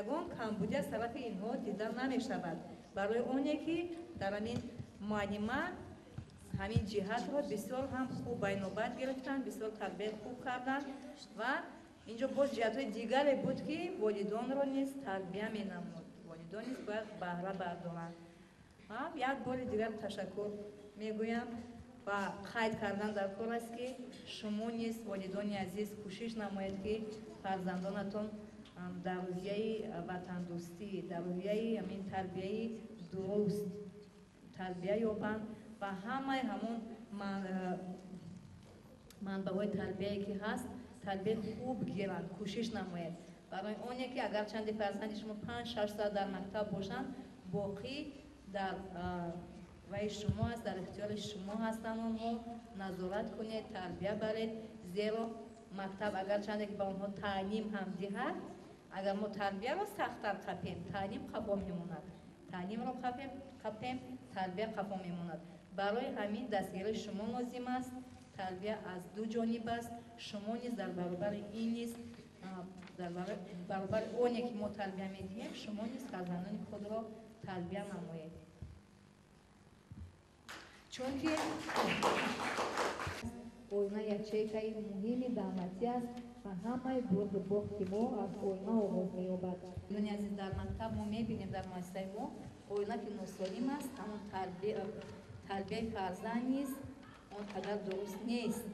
ягон камбудӣ аз тарафи инҳо дида намешавад, барои оне ки дар ҳамин муаллима ҳамин ҷиҳатро бисёр ҳам хуб байнобат гирифтанд, бисёр тарбияи хуб карданд. Ва инҷо боз ҷиҳатҳои дигаре буд, ки волидонро низ тарбия менамуд. Волидон низ бояд баҳра бардоранд. Як бори дигар ташаккур мегӯям ва қайд кардан дар кор аст, ки шумо низ, волидони азиз, кӯшиш намоед, ки фарзандонатон дар рӯҳияи ватандӯстӣ, дар рӯҳияи ҳамин тарбияи дуруст тарбия ёбанд ва ҳамаи ҳамон манбаъҳои тарбияе ки ҳаст, тарбияи хуб гиранд, кӯшиш намоед. Барои оне ки агарчанде фарзанди шумо 5-6 соат дар мактаб бошанд, боқӣ дар ваи шумо аст, дар ихтиёри шумо ҳастанд. Онҳо назорат кунед, тарбия баред, зеро мактаб агарчанде ки ба онҳо таълим ҳам диҳад, агар мо тарбияро сахттар қапем, таълим қафо мемонад. Таълимро қапем, тарбия қафо мемонад. Барои ҳамин дастгирии шумо лозим аст. Тарбия аз ду ҷониб аст. Шумо низ дар баробари ин низ, дар баробари оне ки мо тарбия медиҳем, шумо низ фарзандони худро тарбия намоед, чунки оила ячейкаи муҳими давлатӣ аст ва ҳамаи бурду бохти мо аз оила оғоз меёбад. Дӯстони азиз, дар мактаб мо мебинем, дар муассисаи мо оила ки носолим аст, ҳамон тарбияи фарзанд низ он қадар дуруст нест.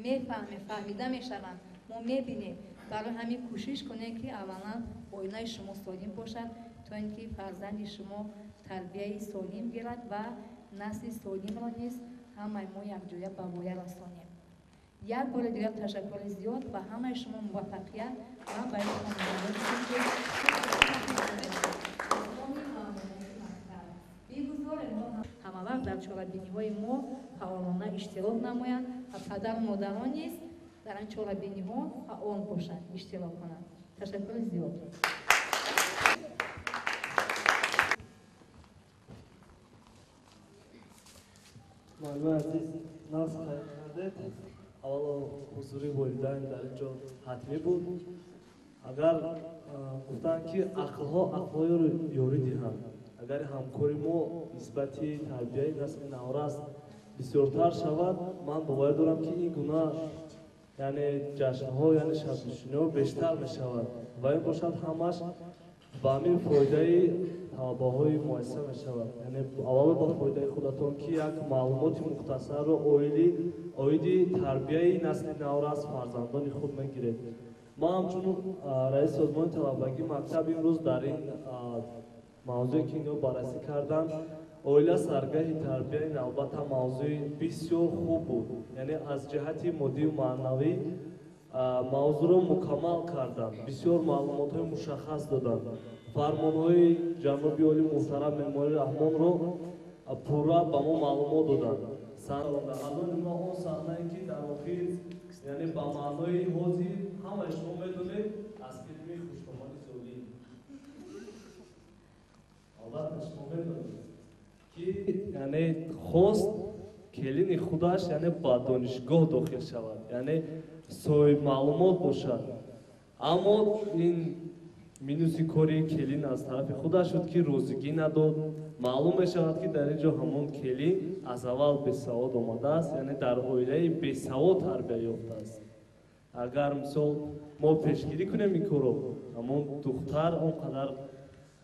Мефаҳмем, фаҳмида мешаванд, мо мебинем. Барои ҳамин кӯшиш кунед, ки аввалан оилаи шумо солим бошад, то ин ки фарзанди шумо тарбияи солим гирад ва насли солимро низ ҳамаи мо якҷоя ба воя расонем. Як бори дигар ташаккури зиёд ба ҳамаи шумо, муваффақият ва ба бигузорем ҳамавақт дар чорабиниҳои мо фаъолона иштирок намоянд ва падару модарон низ дар ин чорабиниҳо фаъол бошанд, иштирок кунанд. Ташаккури зиёд. Муаллимаи азиз, нағз қайд кардед. Аввало, ҳузури волидайн дар ин ҷо ҳатмӣ буд. Агар гуфтанд, ки ақлҳо ақлҳоеро ёрӣ диҳанд, агар ҳамкори мо нисбати тарбияи насли наврас бисёртар шавад, ман боварӣ дорам, ки ин гуна Яъне ҷашнҳо, яъне шабнишиниҳо бештар мешавад ва ин бошад ҳамаш ба ҳамин фоидаи талабаҳои муассиса мешавад. Яъне аввало ба фоидаи худатон, ки як маълумоти мухтасарро оиди тарбияи насли наврас фарзандони худ мегиред. Ман ҳамчун раиси созмони талабагии мактаб имрӯз дар ин мавзӯе ки инро баррасӣ карданд, оила саргаҳи тарбия, ин албатта мавзӯи бисёр хуб буд. Яъне аз ҷиҳати моддию маънавӣ мавзӯъро мукаммал карданд, бисёр маълумотҳои мушаххас доданд. Фармонҳои ҷаноби олӣ муҳтарам Эмомалӣ Раҳмонро пурра ба мо маълумот доданд. Аз он ҷумла он саҳнае ки дар охир, яъне ба маънои ҳозир ҳамаи шумо медонед аз филми Хуштомани золим. Албатта шумо медонед ки яъне хост келини худаш яъне ба донишгоҳ дохил шавад, яъне соҳибмаълумот бошад. Аммо ин минуси кори келин аз тарафи худаш шуд, ки розигӣ надод. Маълум мешавад, ки дар ин ҷо ҳамон келин аз аввал бесавод омадааст, яъне дар оилаи бесавод тарбия ёфтааст. Агар мисол мо пешгирӣ кунем ин корро, ҳамон духтар он қадар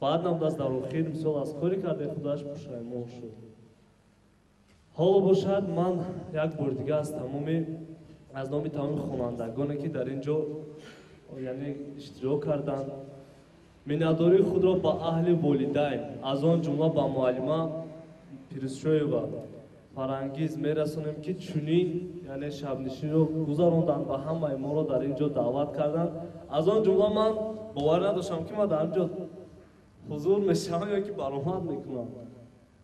баъд намудааст, дар охир мисол аз кори кардаи худаш пушаймон шуд. Ҳоло бошад ман як бори дига аз номи тамоми хонандагоне ки дар ин ҷо яъне иштирок карданд, миннатдории худро ба аҳли волидайн, аз он ҷумла ба муаллима Пирӯзшоева Фарангиз мерасонем, ки чунин яъне шабнишинро гузаронданд ва ҳамаи моро дар ин ҷо даъват карданд. Аз он ҷумла ман бовар надоштам, ки ман дар ин ҷо ҳузур мешавам ё ки баромад мекунам.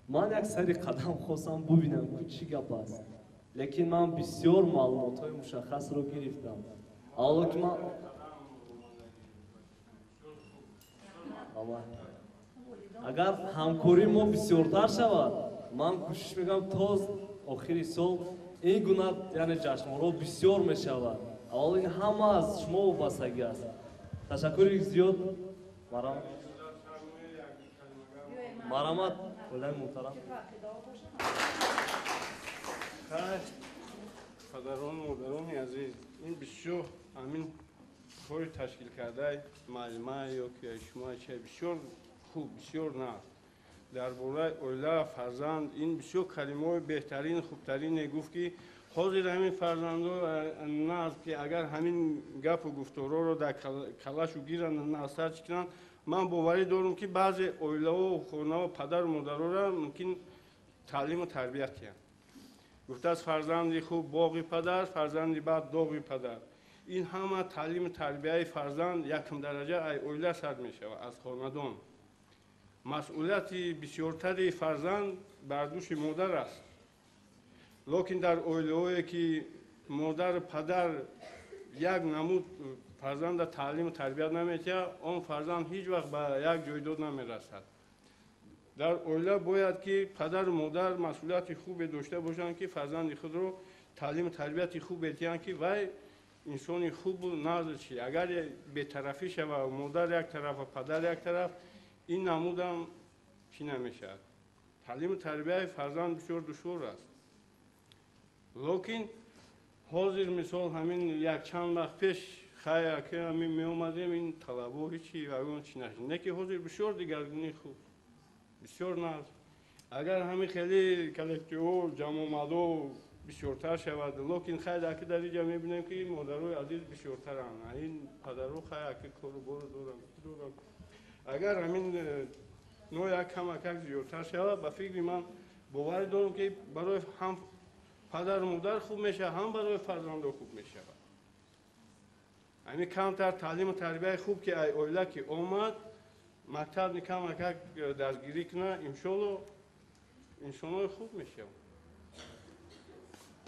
Ман як сари қадам хостам бубинам, ки чӣ гап аст, лекин ман бисёр маълумотҳои мушаххасро гирифтам. Аввало ки ман агар ҳамкории мо бисёртар шавад, ман кӯшиш мекунам то охири сол ин гуна яъне ҷашнворҳо бисёр мешавад. Аввало ин ҳама аз шумо вобастагӣ аст. Ташаккури зиёд. Марамат, оилаи муҳтарам. Падарон, модарони азиз, ин бисёр ҳамин кори ташкил кардаи муаллима ё ки шумо че бисёр хуб, бисёр нағз. Дар бораи оила, фарзанд, ин бисёр калимаҳои беҳтарин, хубтарине гуфт, ки ҳозир ҳамин фарзандо нағз, ки агар ҳамин гапу гуфторҳоро дар калашу гиранд, нағзтар чӣ кунанд. Ман боварӣ дорам, ки баъзе оилаҳо, хонаҳо, падару модароро мумкин таълиму тарбият кунанд. Гуфтааст фарзанди хуб боғи падар, фарзанди бад доғи падар. Ин ҳама таълиму тарбияи фарзанд якум дараҷа ай оила сар мешавад, аз хонадон. Масъулияти бисёртари фарзанд бар дӯши модар аст. Лекин дар оилаҳое ки модару падар як намуд фарзанда таълиму тарбият наметиҳад, он фарзанд ҳеҷ вақт ба як ҷойдод намерасад. Дар оила бояд ки падару модар масъулияти хубе дошта бошанд, ки фарзанди худро таълиму тарбияти хуб бетиҳанд, ки вай инсони хубу нағз чи. Агар бетарафӣ шавад, модар як тараф ва падар як тараф, ин намудам чӣ намешавад. Таълиму тарбияи фарзанд бисёр душвор аст. Лекин ҳозир мисол ҳамин якчанд вақт пеш хай ки ҳамин меомадем, ин талабо ҳечи ягон чи нашуд. Не ки ҳозир бисёр дигаргунӣ хуб, бисёр нағз. Агар ҳамин хеле коллективҳо, ҷамъомадҳо бисёртар шавад, лекин хай аки дар инҷа мебинем, ки модарои азиз бисёртаранд. Ин падаро хай аки кору бору доранд. Агар ҳамин но як камакак зиёдтар шавад, ба фикри ман боварӣ дорам, ки барои ҳам падару модар хуб мешавад, ҳам барои фарзандо хуб мешавад. Ҳамин камтар таълиму тарбияи хуб ки ай оила ки омад, мактаб камакак дастгирӣ кунад, иншолло инсонҳои хуб мешаванд.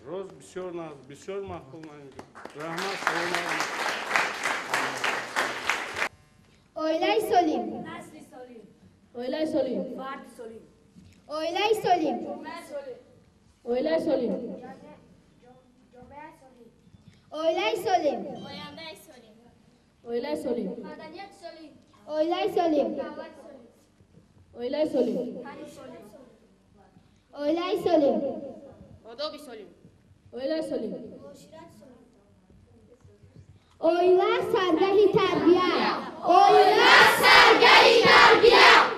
Роз бисёр нағз, бисёр маъқул ман инҷо. Раҳмат, салом алайкум. Оилаи солим, насли солим, оилаи солим, фарди солим, оилаи солим, оилаи солим, ҷомеаи солим, оилаи солим, ояндаи солим, оилаи солим, маданияти солим, оилаи солим, давлати солим, оилаи солим, фанни солим, оилаи солим, одоби солим, оилаи солим, муоширати солим, Оила саргаҳи тарбия. Оила саргаҳи тарбия.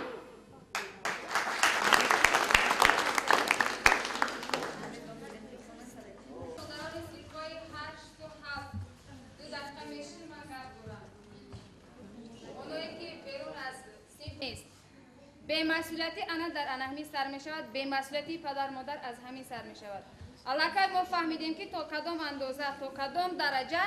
Бемасъулияти ана дар ана ҳамин сар мешавад, бемасъулияти падар модар аз ҳамин сар мешавад. Аллакай мо фаҳмидем, ки то кадом андоза, то кадом дараҷа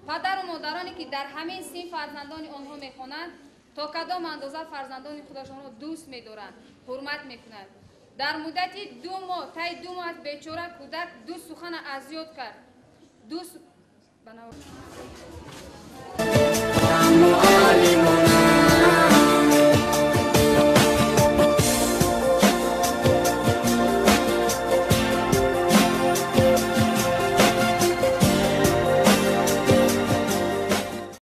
падару модароне, ки дар ҳамин синф фарзандони онҳо мехонанд, то кадом андоза фарзандони худашонро дӯст медоранд, ҳурмат мекунанд. Дар муддати 2 моҳ, таи 2 моҳ аз бечора кӯдак 2 сухана аз ёд кард. Ду